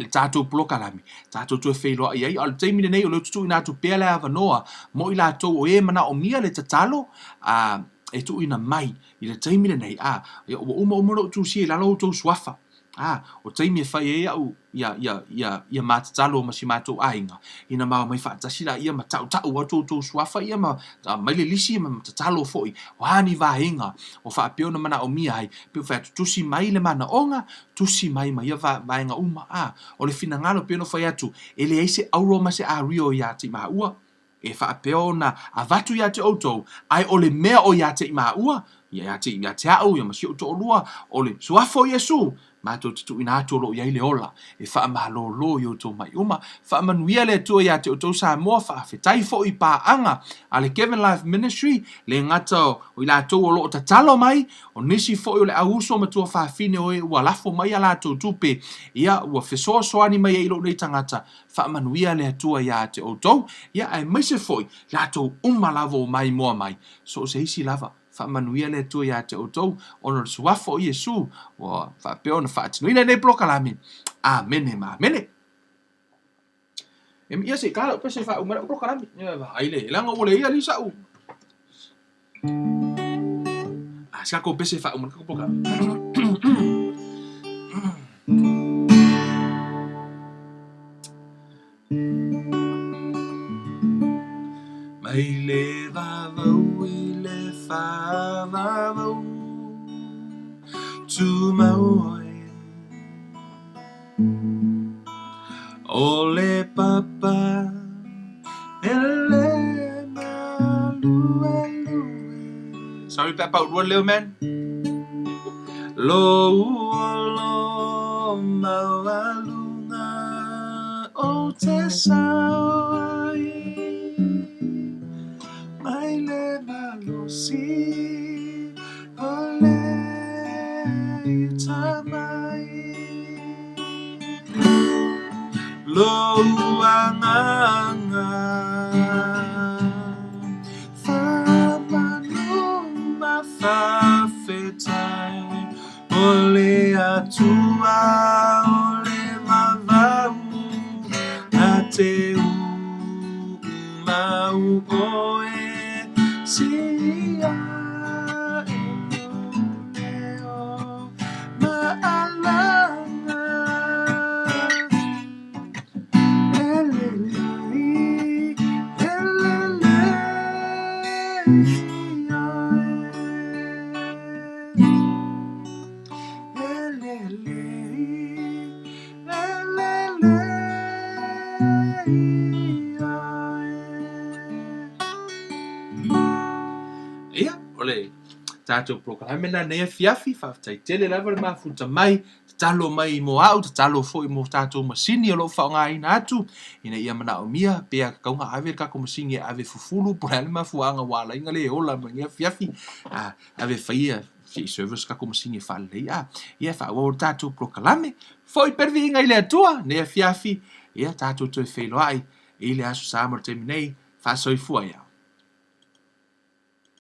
le tatou polokalame, tatou toe feiloai ai. A o le taimi lenei, o lea ou te tuuina atu pea le avanoa mo i latou o e manaomia le tatalo a, e tuuina mai i le taimi lenei. A, ia, ua uma uma ona ou tusia i lalo outou suafa. A, o taimi e fai ai au ia, ia, ia, ia ma tatalo ma si matou aiga, ina ma omai faatasi laia ma tautau atu outou suafa ia ma aumai le lisi ma tatalo foi. O a ni vaega o faapea ona manaomia ai, pei ona fai atu, tusi mai le manaoga, tusi mai ma ia vaega uma. A, o le finagalo pei ona fai atu, e leai se auro ma se ario ia te maua, e faapea ona avatu ia te outou, ae o le mea o ia te maua, ia te, ia te au, ia ma si ou toalua, o le Suafa o Iesu, matou te tuuina atu o lo o i ai le ola, e faamalōlō i outou mai uma. Faamanuia le Atua ia te outou Samoa, faafetai foi i paaga a le Kevin Life Ministry, le gata o i latou o lo o tatalo mai, O nisi foi o le au uso ma tuafafine o e ua lafo mai a latou tupe, ia, ua fesoasoani mai ai i lou nei tagata, faamanuia le Atua ia te outou, ia, aemaise foi latou uma lava ua maimoa mai, so o se isi lava, faamanuia le Atua ia te outou, ona o le Suafa o Iesu ua faapea ona faatinoina lenei polokalame. Amene ma amene. Ia se i ta lau pese e faauma ai lau polokalame. Ia vaai le, leaga ua leai alii sa'u. A se tatou pese e faauma ai le tatou polokalame. Mai le vavau i le faavavau Tumau oe O le papa e le māluelue. Sorry pe a paulua le leo man. Lou olo maualuga ou te sao ai mai le malosi o le tamai. Lou agaga faamanu ma faafetai O le Atua o le vavau Na te ūmau ʻoe Sī aʻe lou leo Maʻalaga Elelei, elelei oe Elelei, elelei oe. Ia, o le tatou polokalame lena nei afiafi, faafetai tele lava le mafuta mai, tatalo mai mo au, tatalo foi mo tatou masini o lo o faaaogaina atu, ina ia manaomia pe a tatau ona ave le tatou masini e ave fufulu po o le a le mafuaaga ua ala ai ona le ola mai lenei afiafi, a ave e fai ia se i service tatou masini e faalelei a, ia e faaauau le tatou polokalame. Foi pea le viiga i le Atua nei afiafi, ia tatou toe feiloai i le Aso Sa mo le taimi nei, faasoifua ia.